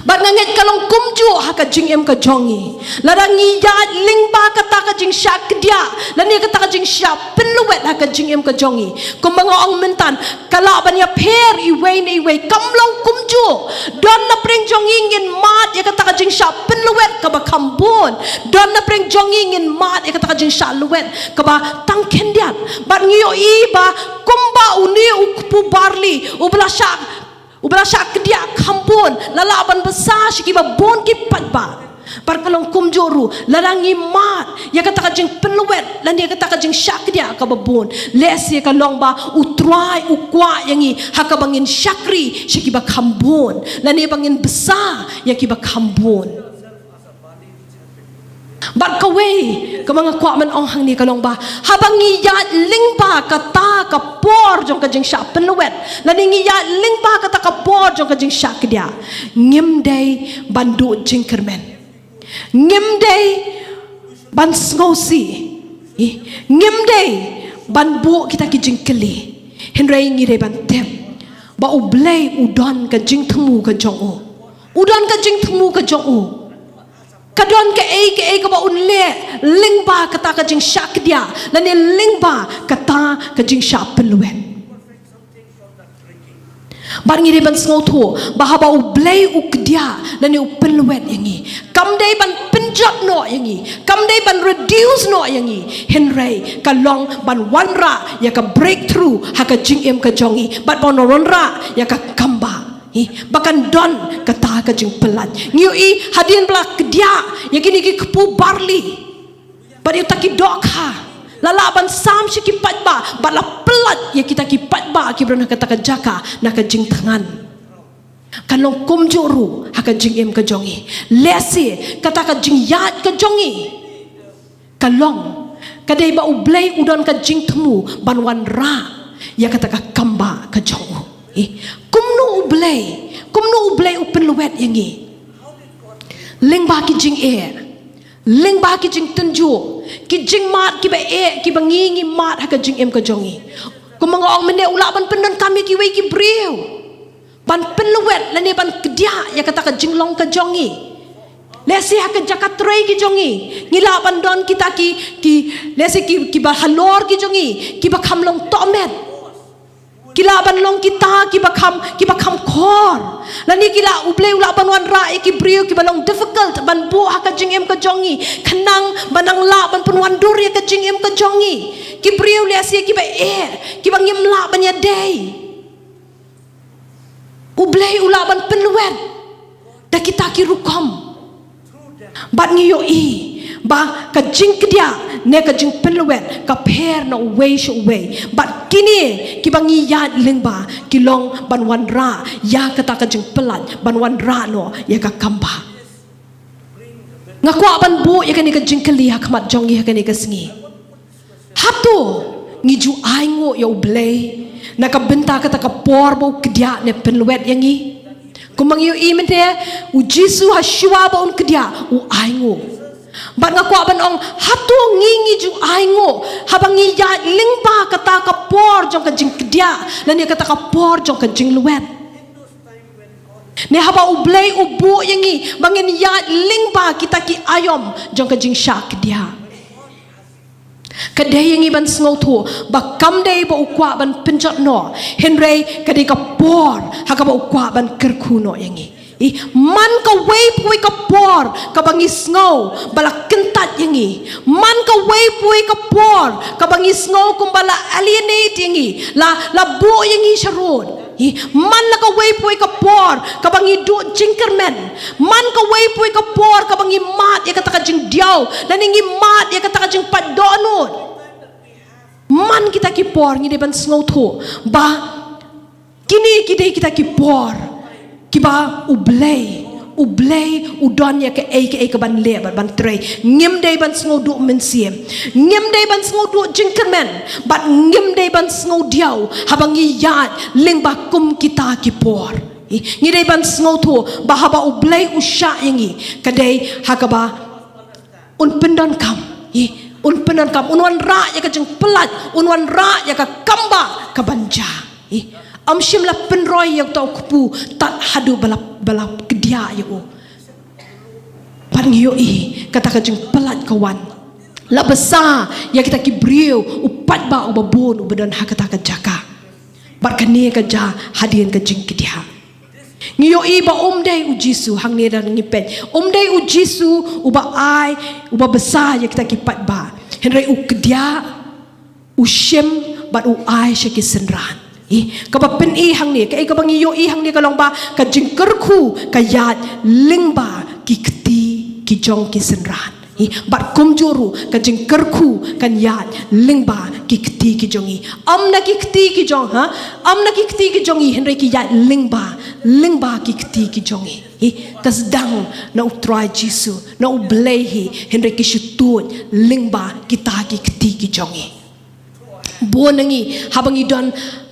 Bad nga ngeit ka long kumjuh ha ka jingim ka jong ngi. Lada ngi ïaid lyngba kata ka jingshah kdiah lane kata ka jingshah pynlwet ha ka jingim ka jong ngi, kumba nga ong myntan, ka lah ban ïapher iwei na iwei. Kam long kumjuh. Don na pdeng jong ngi ngin mad ïa kata ka jingshah pynlwet kaba kham bun. Don na pdeng jong ngi ngin mad ïa kata ka jingshah lwet kaba tang khyndiat. Bad ngi ïohi ba kumba une u kpu barli uba la shah uba la shah kdiah kham bun, la lah ban bsa sha kiba bun ki paidbah. Bad ka long kumjuh ruh, lada ngi mad ïa kata ka jingpynlwet lane ïa kata ka jingshah kdiah kaba bun, lehse ka long ba U Trai u kwah ïa ngi ha kaba ngin shakri sha kiba kham bun lane ba ngin bsa ïa kiba kham bun. Bad kawei kaba nga kwah ban ong hangne ka long ba, haba ngi ïaid lyngba kata ka por jong ka jingshah pynlwet lane ngi ïaid lyngba kata ka por jong ka jingshah kdiah, ngim dei ban duh jingkyrmen, ngim dei ban sngewsih, ngim dei ban buh kita ki jingkylli. Hynrei ngi dei ban tip ba U Blei u don ka jingthmu ka jong u. U don ka jingthmu ka jong u. Ka don kaei kaei kaba un leh lyngba kata ka jingshah kdiah lane lyngba kata ka jingshah pynlwet. Bad ngi dei ban sngewthuh ba haba U Blei u kdiah lane u pynlwet ïa ngi, kam dei ban pynjot noh ïa ngi, kam dei ban reduce noh ïa ngi, hynrei ka long ban wanrah ïa ka breakthrough ha ka jingim ka jong ngi bad ban wanrah ïa ka kambah. Hi, ba kan don kata ka jingpyllait. Ngi ïohi hadien ba la kdiah ïa kine ki kpu barli bad ïa kita ki dohkha, la lah ban sam sha ki paidbah bad la pyllait ïa kita ki paidbah kiba don ha kata ka jaka na ka jingthngan. Kan long kumjuh ruh ha ka jingim ka jong ngi. Lehse kata ka jingïaid ka jong ngi ka long, ka dei ba U Blei u don ka jingthmu ban wanrah ïa kata ka kambah ka jong u. Eh, kumno U Blei, kumno U Blei u pynlwet ïa ngi? Lyngba ki jingeh, lyngba ki jingtynjuh, ki jingmad kiba eh kiba ngi ngi mad ha ka jingim ka jong ngi. Kumba nga ong mynne, u lah ban pyndonkam ïa kiwei ki briew. ban pynlwet lane ban kdiah ïa kata ka jinglong ka jong ngi. Lehse ha ka jaka trei ki jong ngi, ngi lah ban don kita ki, ki, lehse ki, kiba halor ki jong ngi, kiba kham long tohmet. Ki lah ban long kita kiba kham, kiba kham khor. Lane ki lah, U Blei u lah ban wanrah ïa ki briew kiba long difficult ban buh ha ka jingim ka jong ngi, khnang ba nang lah ban pynwandur ïa ka jingim ka jong ngi. Ki briew lehse kiba eh, kiba ngim lah ban ïadei. U Blei u lah ban pynlwet da kita ki rukom. Bad ngi ïohi ba ka jingkdiah ne ka jingpynlwet ka pher na uwei sha uwei. Bad kine kiba ngi ïaid lyngba ki long ban wanrah ïa kata ka jingpynlait, ban wanrah noh ïa ka kambah. Nga kwah ban buh ïa kane ka jingkylli ha khmat jong ngi ha kane ka sngi. Hato ngi ju ainguh ïa U Blei na ka bynta kata ka por ba u kdiah ne pynlwet ïa ngi? Kumba ngi ïohi mynta, U Jisu ha shuwa ba un kdiah u ainguh. Bad nga kwah ban ong, hato ngi, ngi ju ainguh haba ngi ïaid lyngba kata ka por jong ka jingkdiah lane kata ka por jong ka jinglwet? Ne haba U Blei u buh ïa ngi ba ngin ïaid lyngba kita ki aïom jong ka jingshah kdiah? Ka dei ïa ngi ban sngewthuh ba kam dei ba u kwah ban pynjot noh, hynrei ka dei ka por ha kaba u kwah ban kyrkhu noh ïa ngi. Ih, man kawei pa kawei ka por kaba ngi sngew ba la kyntait ïa ngi, man kawei pa kawei ka por kaba ngi sngew kumba la alienate ïa ngi, la, la buh ïa ngi sharud. Ih, man la kawei pa kawei ka por kaba ngi duh jingkyrmen, man kawei pa kawei ka por kaba ngi mad ïa kata ka jingdiaw lane ngi mad ïa kata ka jingpait dohnud. Man kita ki por ngi dei ban sngewthuh ba kine ki dei kita ki por kiba U Blei, U Blei u don ïa kaei kaei kaban leh bad ban trei. Ngim dei ban sngewduh mynsiem, ngim dei ban sngewduh jingkyrmen, bad ngim dei ban sngewdiaw haba ngi ïaid lyngba kum kita ki por. Ngi dei ban sngewthuh ba haba U Blei u shah ïa ngi, ka dei ha kaba un pyndonkam, un pyndonkam, un wanrah ïa ka jingpynlait, un wanrah ïa ka kambah kaban jia. Ym shym la pynroi ïa uta u kpu tad haduh ba la, ba la kdiah ïa u. Bad ngi ïohi kata ka jingpynlait ka wan, la bsa ïa kita ki briew, u paidbah uba bun uba don ha kata ka jaka. Bad kane ka jia hadien ka jingkdiah. Ngi ïohi ba um dei U Jisu, hangne da ngi peit, um dei U Jisu uba ai, uba bsa ïa kita ki paidbah, hynrei u kdiah, u shim bad u ai sha ki synran. Ih, kaba pyni hangne, kaei kaba ngi ïohi hangne ka long ba ka jingkyrkhu ka ïaid lyngba ki kti ki jong ki synran. Ih, bad kumjuh ruh ka jingkyrkhu kan ïaid lyngba ki kti ki jong ngi. Ym na ki kti ki jong, ha? Ym na ki kti ki jong ngi, hynrei ki ïaid lyngba, lyngba ki kti ki jong ngi. Ih, ka sdang na U Trai Jisu, na U Blei hi, hynrei ki shu tuid lyngba kita ki kti ki jong ngi. Bun na ngi, haba ngi don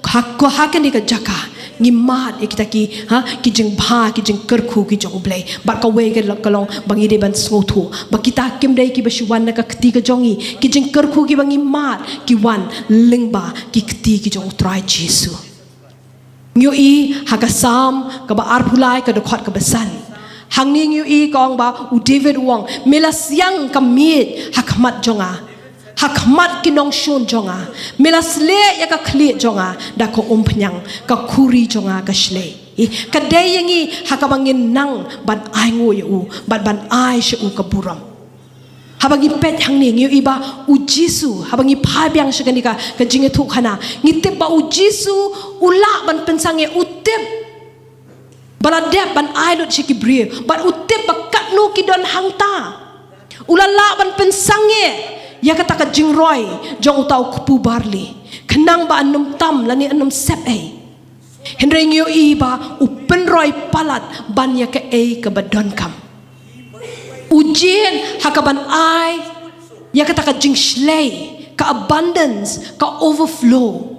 ha ko, ha kane ka jaka, ngi mad ïa kita ki, ha, ki jingbha, ki jingkyrkhu ki jong U Blei. Bad kawei ka long, ka long ba ngi dei ban sngewthuh ba kita kim dei kiba shu wan na ka kti ka jong ngi. Ki jingkyrkhu kiba ngi mad ki wan lyngba ki kti ki jong U Trai Jisu. Ngi ïohi ha ka Salm kaba arphew lai, ka dkhot kaba san. Hangne ngi ïohi ka ong ba u David u ong, me la siang ka miej ha khmat jong nga, ha khmat ki nongshun jong nga. Me la sleh ïa ka khlieh jong nga da ka umphniang, ka khuri jong nga ka shlei. Ih, ka dei ïa ngi ha kaba ngin nang ban ainguh ïa u bad ban ai sha u ka burom. Haba ngi peit hangne ngi ïohi ba U Jisu, haba ngi phai biang sha kane ka, ka jingïathuhkhana, ngi tip ba U Jisu u lah ban pynsangeh, u tip ba la dep ban ai lut sha ki briew, bad u tip ba katno ki don hangta. U la lah ban pynsangeh ïa kata ka jingroi jong uta u kpu barli, khnang ba yn ym tam lane yn ym sep ei. Hynrei ngi ïohi ba u pynroi palat ban ïa kaei kaba donkam. U jied ha kaban ai ïa kata ka jingshlei, ka abundance, ka overflow.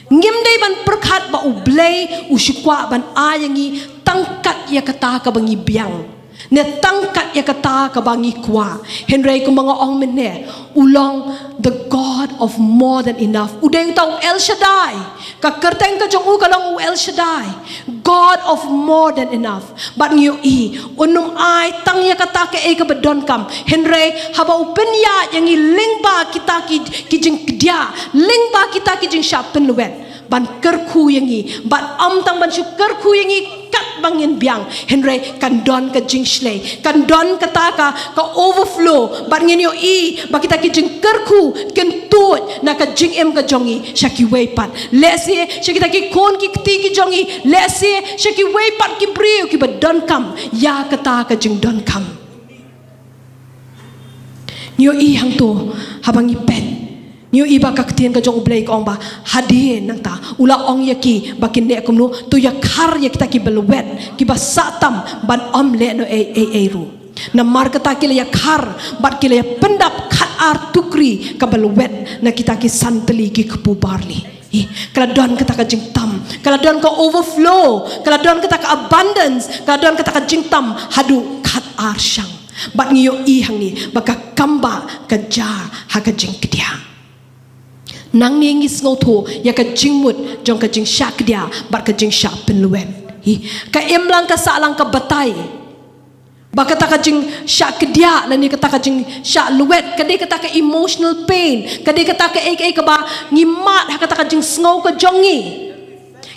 Ngim dei ban pyrkhat ba U Blei u shu kwah ban ai ïa ngi tang kat ïa kata kaba ngi biang. Ne tang kat ïa kata kaba ngi kwah. Hynrei kumba nga ong mynne, u long the God of more than enough. U dei uta u El Shaddai. Ka kyrteng ka jong u ka long u El Shaddai, God of more than enough. Bad ngi ïohi, un ym ai tang ïa kata kaei kaba donkam. Hynrei haba u pynïaid ïa ngi lyngba kita ki, ki jingkdiah, lyngba kita ki jingshah pynlwet, ban kyrkhu ïa ngi, bad ym tang ban shu kyrkhu ïa ngi katba ngin biang, hynrei kan don ka jingshlei, kan don kata ka, ka overflow, bad ngin ïohi ba kita ki jingkyrkhu kin tuid na ka jingim ka jong ngi sha kiwei pat. Lehse sha kita ki khun ki kti ki jong ngi, lehse sha kiwei pat ki briew kiba donkam ïa kata ka jingdonkam. Ngi ïohi hangto, haba ngi peit, ngi ïohi ba ka ktien ka jong U Blei ka ong ba hadien nangta u la ong ïa ki ba kin leh kumno, to ïakhar ïa kita kiba lwet, kiba sah tam, ban ym leh noh ei ei ei ruh. Namar kata ki la ïakhar bad ki la ïapyndap khat ar tukri kaba lwet na kita ki san tylli ki kpu barli. Ih, ka la don kata ka jingtam, ka la don ka overflow, ka la don kata ka abundance, ka la don kata ka jingtam haduh khat ar shang. Bad ngi ïohi hangne ba ka kambah ka jia ha ka jingkdiah. Nangne ngi sngewthuh ïa ka jingmut jong ka jingshah kdiah bad ka jingshah pynlwet. Ih, ka imlang ka sahlang ka batai. Ba kata ka jingshah kdiah lane kata ka jingshah lwet, ka dei kata ka emotional pain, ka dei kata kaei kaei kaba ngi mad ha kata ka jingsngew ka jong ngi.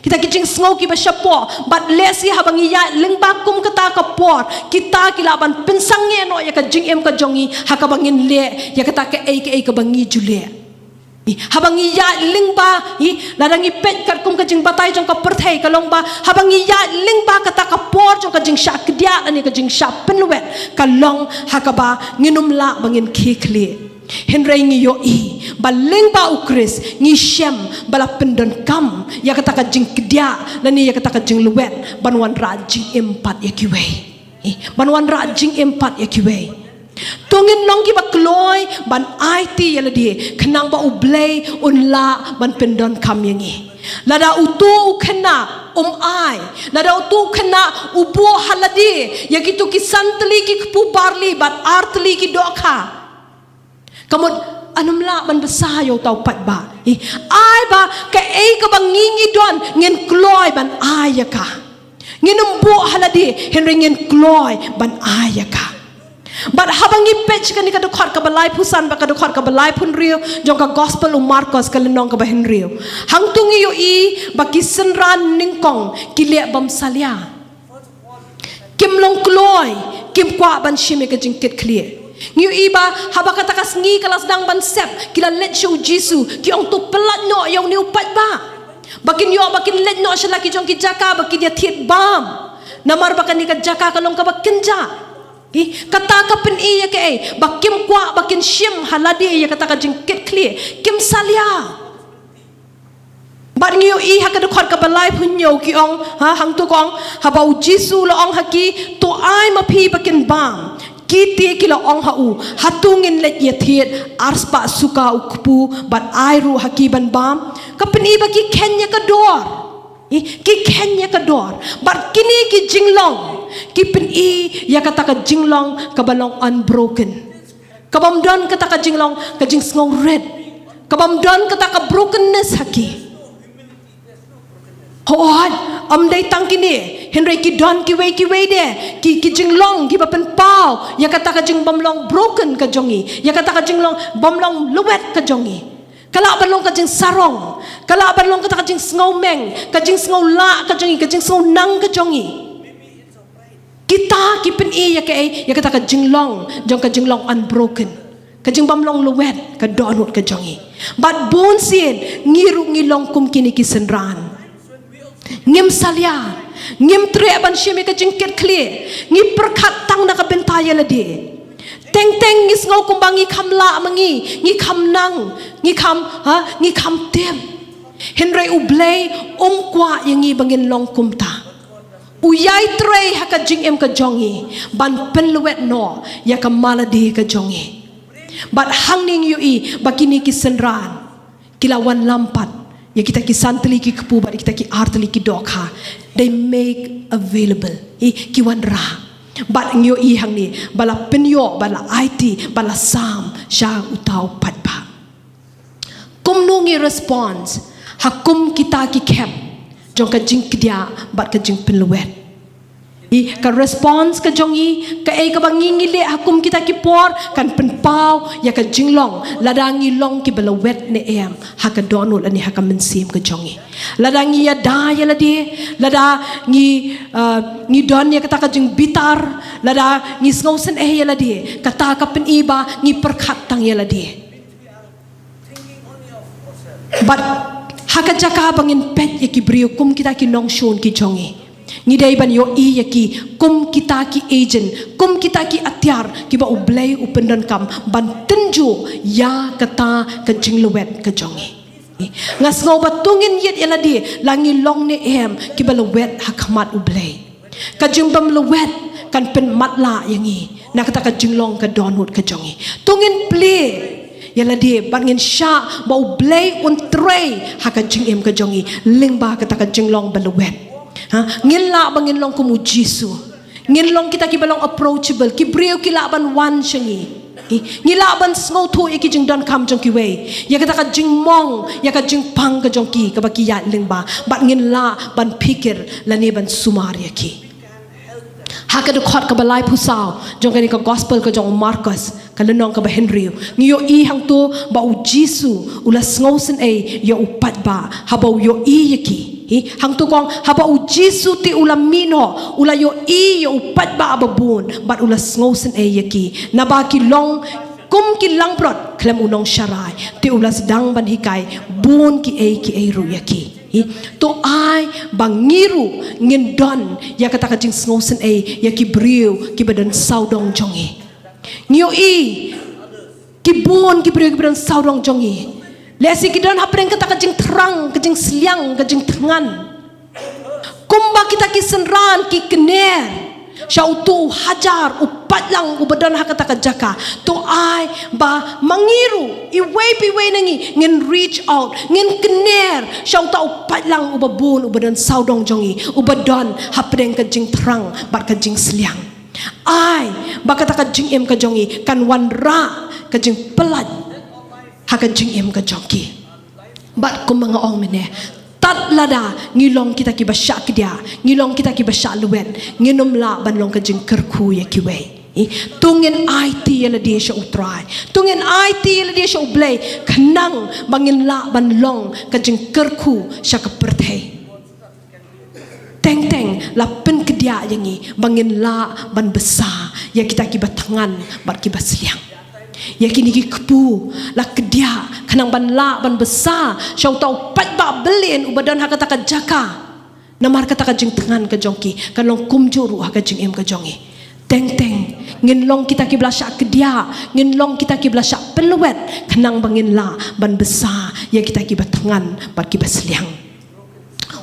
Kita ki jingsngew kiba shapoh, bad lehse haba ngi ïaid lyngba kum kata ka por, kita ki lah ban pynsangeh noh ïa ka jingim ka jong ngi ha kaba ngin leh ïa kata kaei kaei kaba ngi ju leh. Ih, haba ngi ïaid lyngba, ih, lada ngi peit katkum ka jingbatai jong ka pyrthei ka long ba haba ngi ïaid lyngba kata ka por jong ka jingshah kdiah lane ka jingshah pynlwet, ka long ha kaba ngin ym lah ba ngin khie khlieh. Hynrei ngi ïohi ba lyngba U Khrist ngi shem ba la pyndonkam ïa kata ka jingkdiah lane ïa kata ka jinglwet ban wanrah jingim pat ïa kiwei. Ih, ban wanrah jingim pat ïa kiwei. To ngin long kiba kloi ban aiti ïa lade khnang ba U Blei un lah ban pyndonkam ïa ngi. Lada uto u khynnah um ai, lada uto u khynnah u buh ha lade ïa kito ki san tylli ki kpu barli bad ar tylli ki dohkha, ka mut yn ym lah ban bsa ïa uta u paidbah. Ih, ai ba kaei kaba ngi ngi don ngin kloi ban ai ïa ka. Ngin ym buh ha lade, hynrei ngin kloi ban ai ïa ka. Bad haba ngi peit sha kane ka dkhot kaba laiphew san bad ka dkhot kaba laiphew hynriew jong ka Gospel u Markos ka lynnong kaba hynriew, hangto ngi ïohi ba ki synran nyngkong ki leh bymsalia. Kim long kloi, kim kwah ban shim ïa ka jingkitkhlieh. Ngi ïohi ba haba kata ka sngi ka la sdang ban sep, ki la leit sha U Jisu, ki ong, to pyllait noh ïa une u paidbah. Ba kin ïoh ba kin leit noh sha la ki jong ki jaka ba kin ïathied bam. Namar ba kane ka jaka ka long kaba kynjah. Ih, kata ka pyni ïa kaei? Ba kim kwah ba kin shim ha lade ïa kata ka jingkitkhlieh. Kim salia. Bad ngi ïohi ha ka dkhot kaba laiphew hynñiew ki ong, ha, hangto ka ong, haba U Jisu u la ong ha ki, to ai ma phi ba kin bam. Ki te ki la ong ha u, hato ngin leit ïathied ar spah suka u kpu bad ai ruh ha ki ban bam? Ka pyni ba ki kheiñ ïa ka dor. Ih, ki kheiñ ïa ka dor. Bad kine ki jinglong ki pyni ïa kata ka jinglong kaba long unbroken. Ka bym don kata ka jinglong, ka jingsngewrit. Ka bym don kata ka brokenness ha ki. Hooid, ym dei tang kine, hynrei ki don kiwei kiwei de ki, ki jinglong kiba pynpaw ïa kata ka jingbymlong broken ka jong ngi, ïa kata ka jinglong bymlong lwet ka jong ngi. Ka lah ban long ka jingsarong, ka lah ban long kata ka jingsngewmeng, ka jingsngewlah ka jong ngi, ka jingsngewnang ka jong ngi. Kita ki pyni ïa kaei? Ïa kata ka jinglong jong ka jinglong unbroken, ka jingbymlong lwet ka dohnud ka jong ngi. Bad bunsien ngi ruh ngi long kum kine ki synran. Ngim salia, ngim treh ban shim ïa ka jingkitkhlieh, ngi pyrkhat tang na ka bynta ïa lade. Teng teng ngi sngew kumba ngi kham lah ma ngi, ngi kham nang, ngi kham, ha, ngi kham tip. Hynrei U Blei um kwah ïa ngi ba ngin long kumta. U ïai trei ha ka jingim ka jong ngi ban pynlwet noh ïa ka malade ka jong ngi. Bad hangne ngi ïohi ba kine ki synran ki la wanlam pat ïa kita ki san tylli ki kpu bad ïa kita ki ar tylli ki dohkha. They make available. Ih, ki wanrah. Bad ngi ïohi hangne ba la pynïoh, ba la aiti, ba la sam sha uta u paidbah. Kumno ngi response ha kum kita ki khep jong ka jingkdiah bad ka jingpynlwet? I ka response ka jong ngi, kaei kaba ngi ngi leh ha kum kita ki por, kan pynpaw ïa ka jinglong lada ngi long kiba lwet ne em ha ka dohnud lane ha ka mynsiem ka jong ngi. Lada ngi ïada ïa lade, lada ngi, uh, ngi don ïa kata ka jingbitar, lada ngi sngewsynei ïa lade, kata ka pyni ba ngi pyrkhat tang ïa lade. Bad ha ka jaka ba ngin peit ïa ki briew kum kita ki nongshun ki jong ngi, ngi dei ban ïohi ïa ki kum kita ki agent, kum kita ki atiar kiba U Blei u pyndonkam ban tynjuh ïa kata ka jinglwet ka jong ngi. Nga sngew ba to ngin ïit ïa lade la ngi long ne em kiba lwet ha khmat U Blei. Ka jingbym lwet kan pynmatlah ïa ngi na kata ka jinglong ka dohnud ka jong ngi. To ngin plie ïa lade bad ngin shah ba U Blei un trei ha ka jingim ka jong ngi lyngba kata ka jinglong ba lwet. Ha, ngin lah ba ngin long kum U Jisu. Ngin long kita kiba long approachable, ki briew ki lah ban wan sha ngi. Ngi lah ban sngewthuh ïa ki jingdonkam jong kiwei, ïa kata ka jingmong, ïa ka jingpang ka jong ki kaba ki ïaid lyngba, bad ngin lah ban phikir lane ban sumar ïa ki. Ha ka dkhot kaba laiphew saw jong kane ka gospel ka jong u Markos, ka lynnong kaba hynriew, ngi ïohi hangto ba U Jisu u la sngewsynei ïa u paidbah haba u ïohi ïa ki. Hi, hangto kong, haba U Jisu te u la mih noh, u la ïohi ïa u paidbah ba bun bad u la sngewsynei ïa ki, naba ki long kum ki langbrot khlem u nongsharai, te u la sdang ban hikai bun kiei kiei ruh ïa ki. Hi, to ai ba ngi ruh ngin don ïa kata ka jingsngewsynei ïa ki briew kiba don sawdong jong ngi. Ngi ïohi ki bun ki briew kiba don sawdong jong ngi, lehse ki don hapdeng kata ka jingthrang, ka jingsliang, ka jingthngan. Kumba kita ki synran ki kner sha uto u hajar u paidlang uba don ha kata ka jaka, to ai ba ma ngi ruh, iwei pa iwei na ngi, ngin reach out, ngin kner sha uta u paidlang uba bun, uba don sawdong jong ngi, uba don hapdeng ka jingthrang bad ka jingsliang. Ai ba kata ka jingim ka jong ngi kan wanrah ka jingpyllait ha ka jingim ka jong ki. Bad kumba nga ong mynne, tad lada ngi long kita kiba shah kdiah, ngi long kita kiba shah lwet, ngin ym lah ban long ka jingkyrkhu ïa kiwei. To ngin aiti ïa lade sha U Trai, to ngin aiti ïa lade sha U Blei, khnang ba ngin lah ban long ka jingkyrkhu sha ka pyrthei. Teng teng la pynkdiah ïa ngi ba ngin lah ban bsa ïa kita kiba thngan bad kiba sliang. Ïa kine ki kpu la kdiah khnang ban lah ban bsa sha uta u paidbah byllian uba don ha kata ka jaka. Namar kata ka jingthngan ka jong ki kan long kumjuh ruh ha ka jingim ka jong ngi. Teng teng ngin long kita kiba la shah kdiah, ngin long kita kiba la shah pynlwet, khnang ba ngin lah ban bsa ïa kita kiba thngan bad kiba sliang.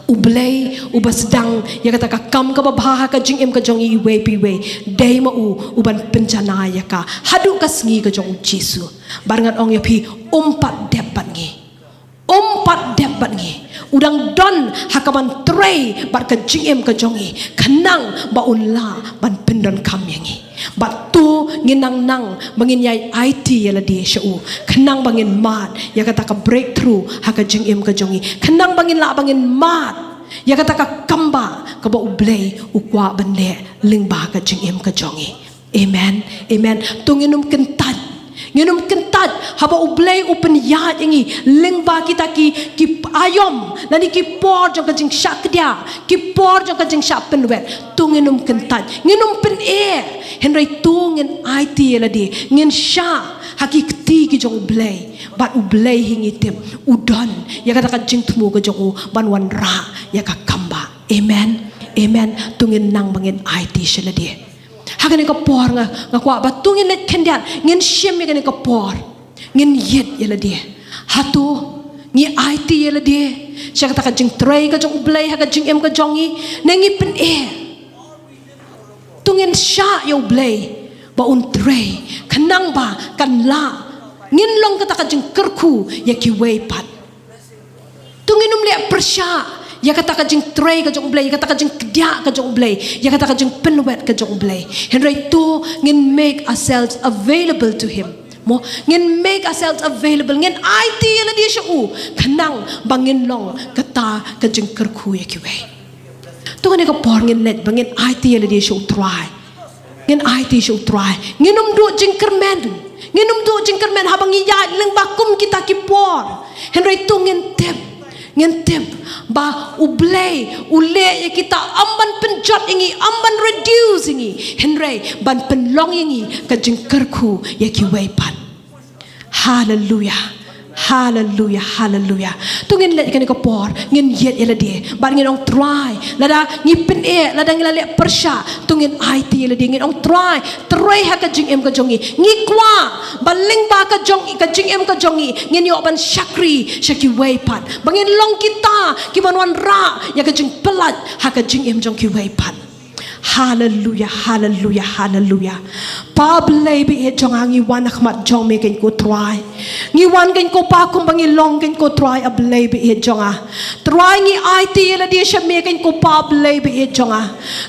U Blei uba sdang ïa kata ka kam kaba bha ha ka jingim ka jong ngi iwei pa iwei, dei ma u uban pynjanai ïa ka haduh ka sngi ka jong U Jisu. Bad ngan ong ïa phi, um pat dep bad ngi. Um pat dep bad ngi. U dang don ha kaban trei bad ka jingim ka jong ngi, khnang ba un lah ban pyndonkam ïa ngi. Bad to ngin nang nang ba ngin ïai aiti ïa lade sha u, khnang ba ngin mad ïa kata ka breakthrough ha ka jingim ka jong ngi, khnang ba ngin lah ba ngin mad ïa kata ka kam ba kaba U Blei u kwah ban leh lyngba ka jingim ka jong ngi. Amen. Amen. To ngin ym kyntait, ngin ym kyntait haba U Blei u pynïaid ïa ngi lyngba kita ki, ki aïom lane ki por jong ka jingshah kdiah, ki por jong ka jingshah pynwet. To ngin ym kyntait, ngin ym pyneh, hynrei to ngin aiti ïa lade, ngin shah ha ki kti ki jong U Blei. Bad U Blei hi ngi tip u don ïa kata ka jingthmu ka jong u ban wanrah ïa ka kam ba. Amen. Amen. To ngin nang ba ngin aiti sha lade. Ha kane ka por nga, nga kwah ba to ngin leit khyndiat, ngin shim ïa kane ka por, ngin ïit ïa lade. Hato ngi aiti ïa lade sha kata ka jingtrei ka jong U Blei ha ka jingim ka jong ngi, ne ngi pyneh? To ngin shah ïa U Blei ba un trei, khnang ba kan lah ngin long kata ka jingkyrkhu ïa kiwei pat. To ngin ym leh pyrshah Ïa kata ka jingtrei ka jong U Blei, ïa kata ka jingkdiah ka jong U Blei, ïa kata ka jingpynwet ka jong U Blei. Hynrei to ngin make ourselves available to him. Mo, ngin make ourselves available, ngin aiti ïa lade sha u, khnang ba ngin long kata ka jingkyrkhu ïa kiwei. To kane ka por ngin leit ba ngin aiti ïa lade sha U Trai. Ngin aiti sha U Trai. Ngin ym duh jingkyrmen. Ngin ym duh jingkyrmen haba ngi ïaid lyngba kum kita ki por. Hynrei to ngin tip, ngin tip ba U Blei u leh ïa kita, ym ban pynjot ïa ngi, ym ban reduce ïa ngi, hynrei ban pynlong ïa ngi ka jingkyrkhu ïa kiwei pat. Haleluya. Haleluya, haleluya. To ngin leit kane ka por, ngin ïeit ïa lade bad ngin ong, Trai, lada ngi pyneh, lada ngi la leh pyrshah, to ngin aiti ïa lade, ngin ong, Trai, trei ha ka jingim ka jong ngi. Ngi kwah ba lyngba ka jong, ka jingim ka jong ngi, ngin ïoh ban shakri sha kiwei pat, ba ngin long kita kiban wanrah ïa ka jingpyllait ha ka jingim jong kiwei pat. Haleluya, haleluya, haleluya. Pa Blei ba ïeit jong nga, ngi wan ha khmat jong me, kane ko Trai. Ngi wan, kane ko Pa, kumba ngi long, kane ko Trai, A Blei ba ïeit jong nga. Trai, ngi aiti ïa lade sha me, kane ko Pa Blei ba ïeit jong nga.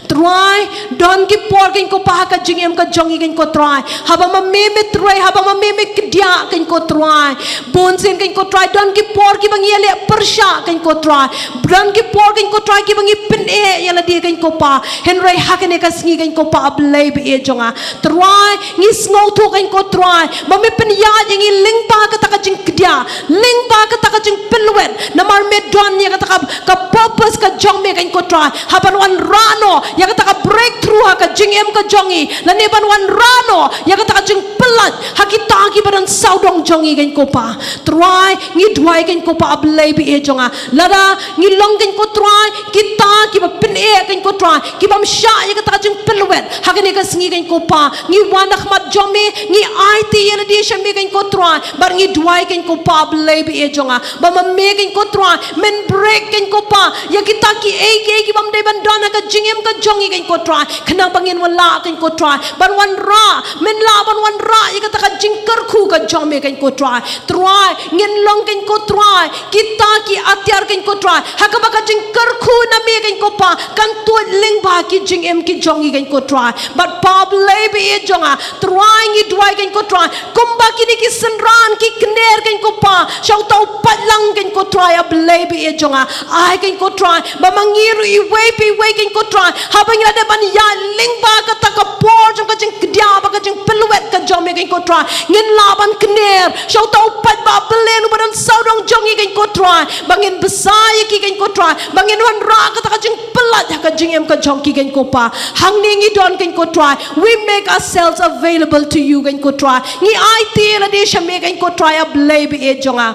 Trai, don ki por, kane ko Pa, ha ka jingim ka jong ngi, kane ko Trai, haba ma me me trei, haba ma me me kdiah, kane ko Trai, bun sien, kane ko Trai, don ki por kiba ngi ïaleh pyrshah, kane ko Trai. Don ki por, kane ko Trai, kiba ngi pyneh ïa lade, kane ko Pa. Hynrei ha kane ka sngi, kane ko Pa, A Blei ba ïeit jong nga, Trai, ngi sngewthuh, kane ko Trai, ba me pynïaid ïa ngi lyngba kata ka jingkdiah, lyngba kata ka jingpynwet. Namar me don ïa kata ka, ka purpose ka jong me, kane ko Trai, ha ban wanrah noh ïa kata ka breakthrough ha ka jingim ka jong ngi, lane ban wanrah noh ïa kata ka jingpyllait ha kita kiba don sawdong jong ngi, kane ko Pa. Trai, ngi duwai, kane ko Pa, A Blei ba ïeit jong nga, lada ngi long, kane ko Trai, kita kiba pyneh, kane ko Trai, kibym shah ïa kata ka jingpynwet, ha kane ka sngi, kane ko Pa, ngi wan ha khmat jong me, ngi aiti ïa lade sha me, kane ko Trai, bad ngi duwai, kane ko Pa, A Blei ba ïeit jong nga, ba ma me, kane ko Trai, men break, kane ko Pa, ïa kita kiei kiei kibym dei ban don ha ka jingim ka jong ngi, kane ko Trai, khnang ba ngin wanrah, kane ko Trai, ban wanrah, men lah ban wanrah ïa kata ka jingkyrkhu ka jong me, kane ko Trai. Trai, ngin long, kane ko Trai, kita ki atiar, kane ko Trai, ha kaba ka jingkyrkhu na me, kane ko Pa, kan tuid lyngba ki jingim ki jong ngi, kane ko Trai. Bad Pa Blei ba ïeit jong nga, Trai, ngi duwai, kane ko Trai, kumba kine ki synran ki kner, kane ko Pa, sha uta u paidlang, kane ko Trai, A Blei ba ïeit jong nga. Ai, kane ko Trai, ba ma ngi ruh iwei pa iwei, kane ko Trai, haba ngi la dep ban ïaid lyngba kata ka por jong ka jingkdiah bad ka jingpynwet ka jong me, kane ko Trai, ngin lah ban kner sha uta u paidbah belen uba don sawdong jong ngi, kane ko Trai, ba ngin bsa ïa ki, kane ko Trai, ba ngin wanrah kata ka jingpyllait ha ka jingim ka jong ki, kane ko Pa. Hangne ngi don, kane ko Trai, we make ourselves available to you, kane ko Trai. Ngi aiti ïa lade sha me, kane ko Trai, A Blei ba ïeit jong nga.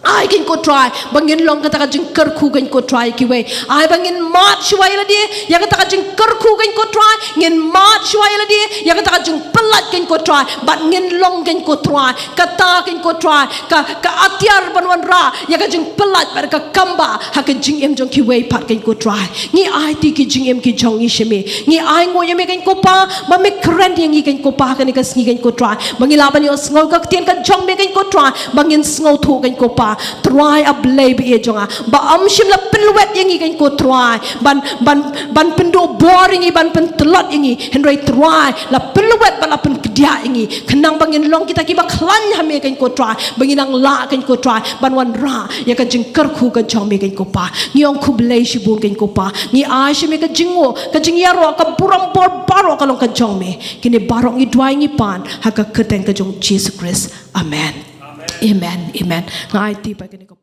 Ai, kane ko Trai, ba ngin long kata ka jingkyrkhu, kane ko Trai, kiwei. Ai, ba ngin mad shuwa ïa lade ïa kata ka jingkyrkhu, kane ko Trai, ngin mad shuwa ïa lade ïa kata ka jingpyllait, kane ko Trai, bad ngin long, kane ko Trai, kata, kane ko Trai, ka, ka atiar ban wanrah ïa ka jingpyllait bad ka kambah ha ka jingim jong kiwei pat, kane ko Trai. Ngi aiti ki jingim ki jong ngi sha me. Ngi ainguh ïa me, kane ko Pa, ba me kren ïa ngi, kane ko Pa, ha kane ka sngi, kane ko Trai, ba ngi lah ban ïohsngew ka ktien ka jong me, kane ko Trai, ba ngin sngewthuh, kane ko Pa. Trai, A Blei ba ïeit jong nga, ba ym shym la pynwet ïa ngi, kane ko Trai, ban, ban, ban pynduh bor ïa ngi, ban pyntlot ïa ngi. Hynrei Trai, la pynwet bad la pynkdiah ïa ngi, khnang ba ngin long kita kiba khlaiñ ha me, kane ko Trai, ba ngin nang lah, kane ko Trai, ban wanrah ïa ka jingkyrkhu ka jong me, kane ko Pa. Ngi ong khublei shibun, kane ko Pa. Ngi ai sha me ka jingnguh, ka jingïaroh, ka burom bor baroh ka long ka jong me. Kine baroh ngi duwai, ngi pan ha ka kyrteng ka jong U Jisu Khrist. Amen. Amen. Amen. Nga aiti pat ïa kane ka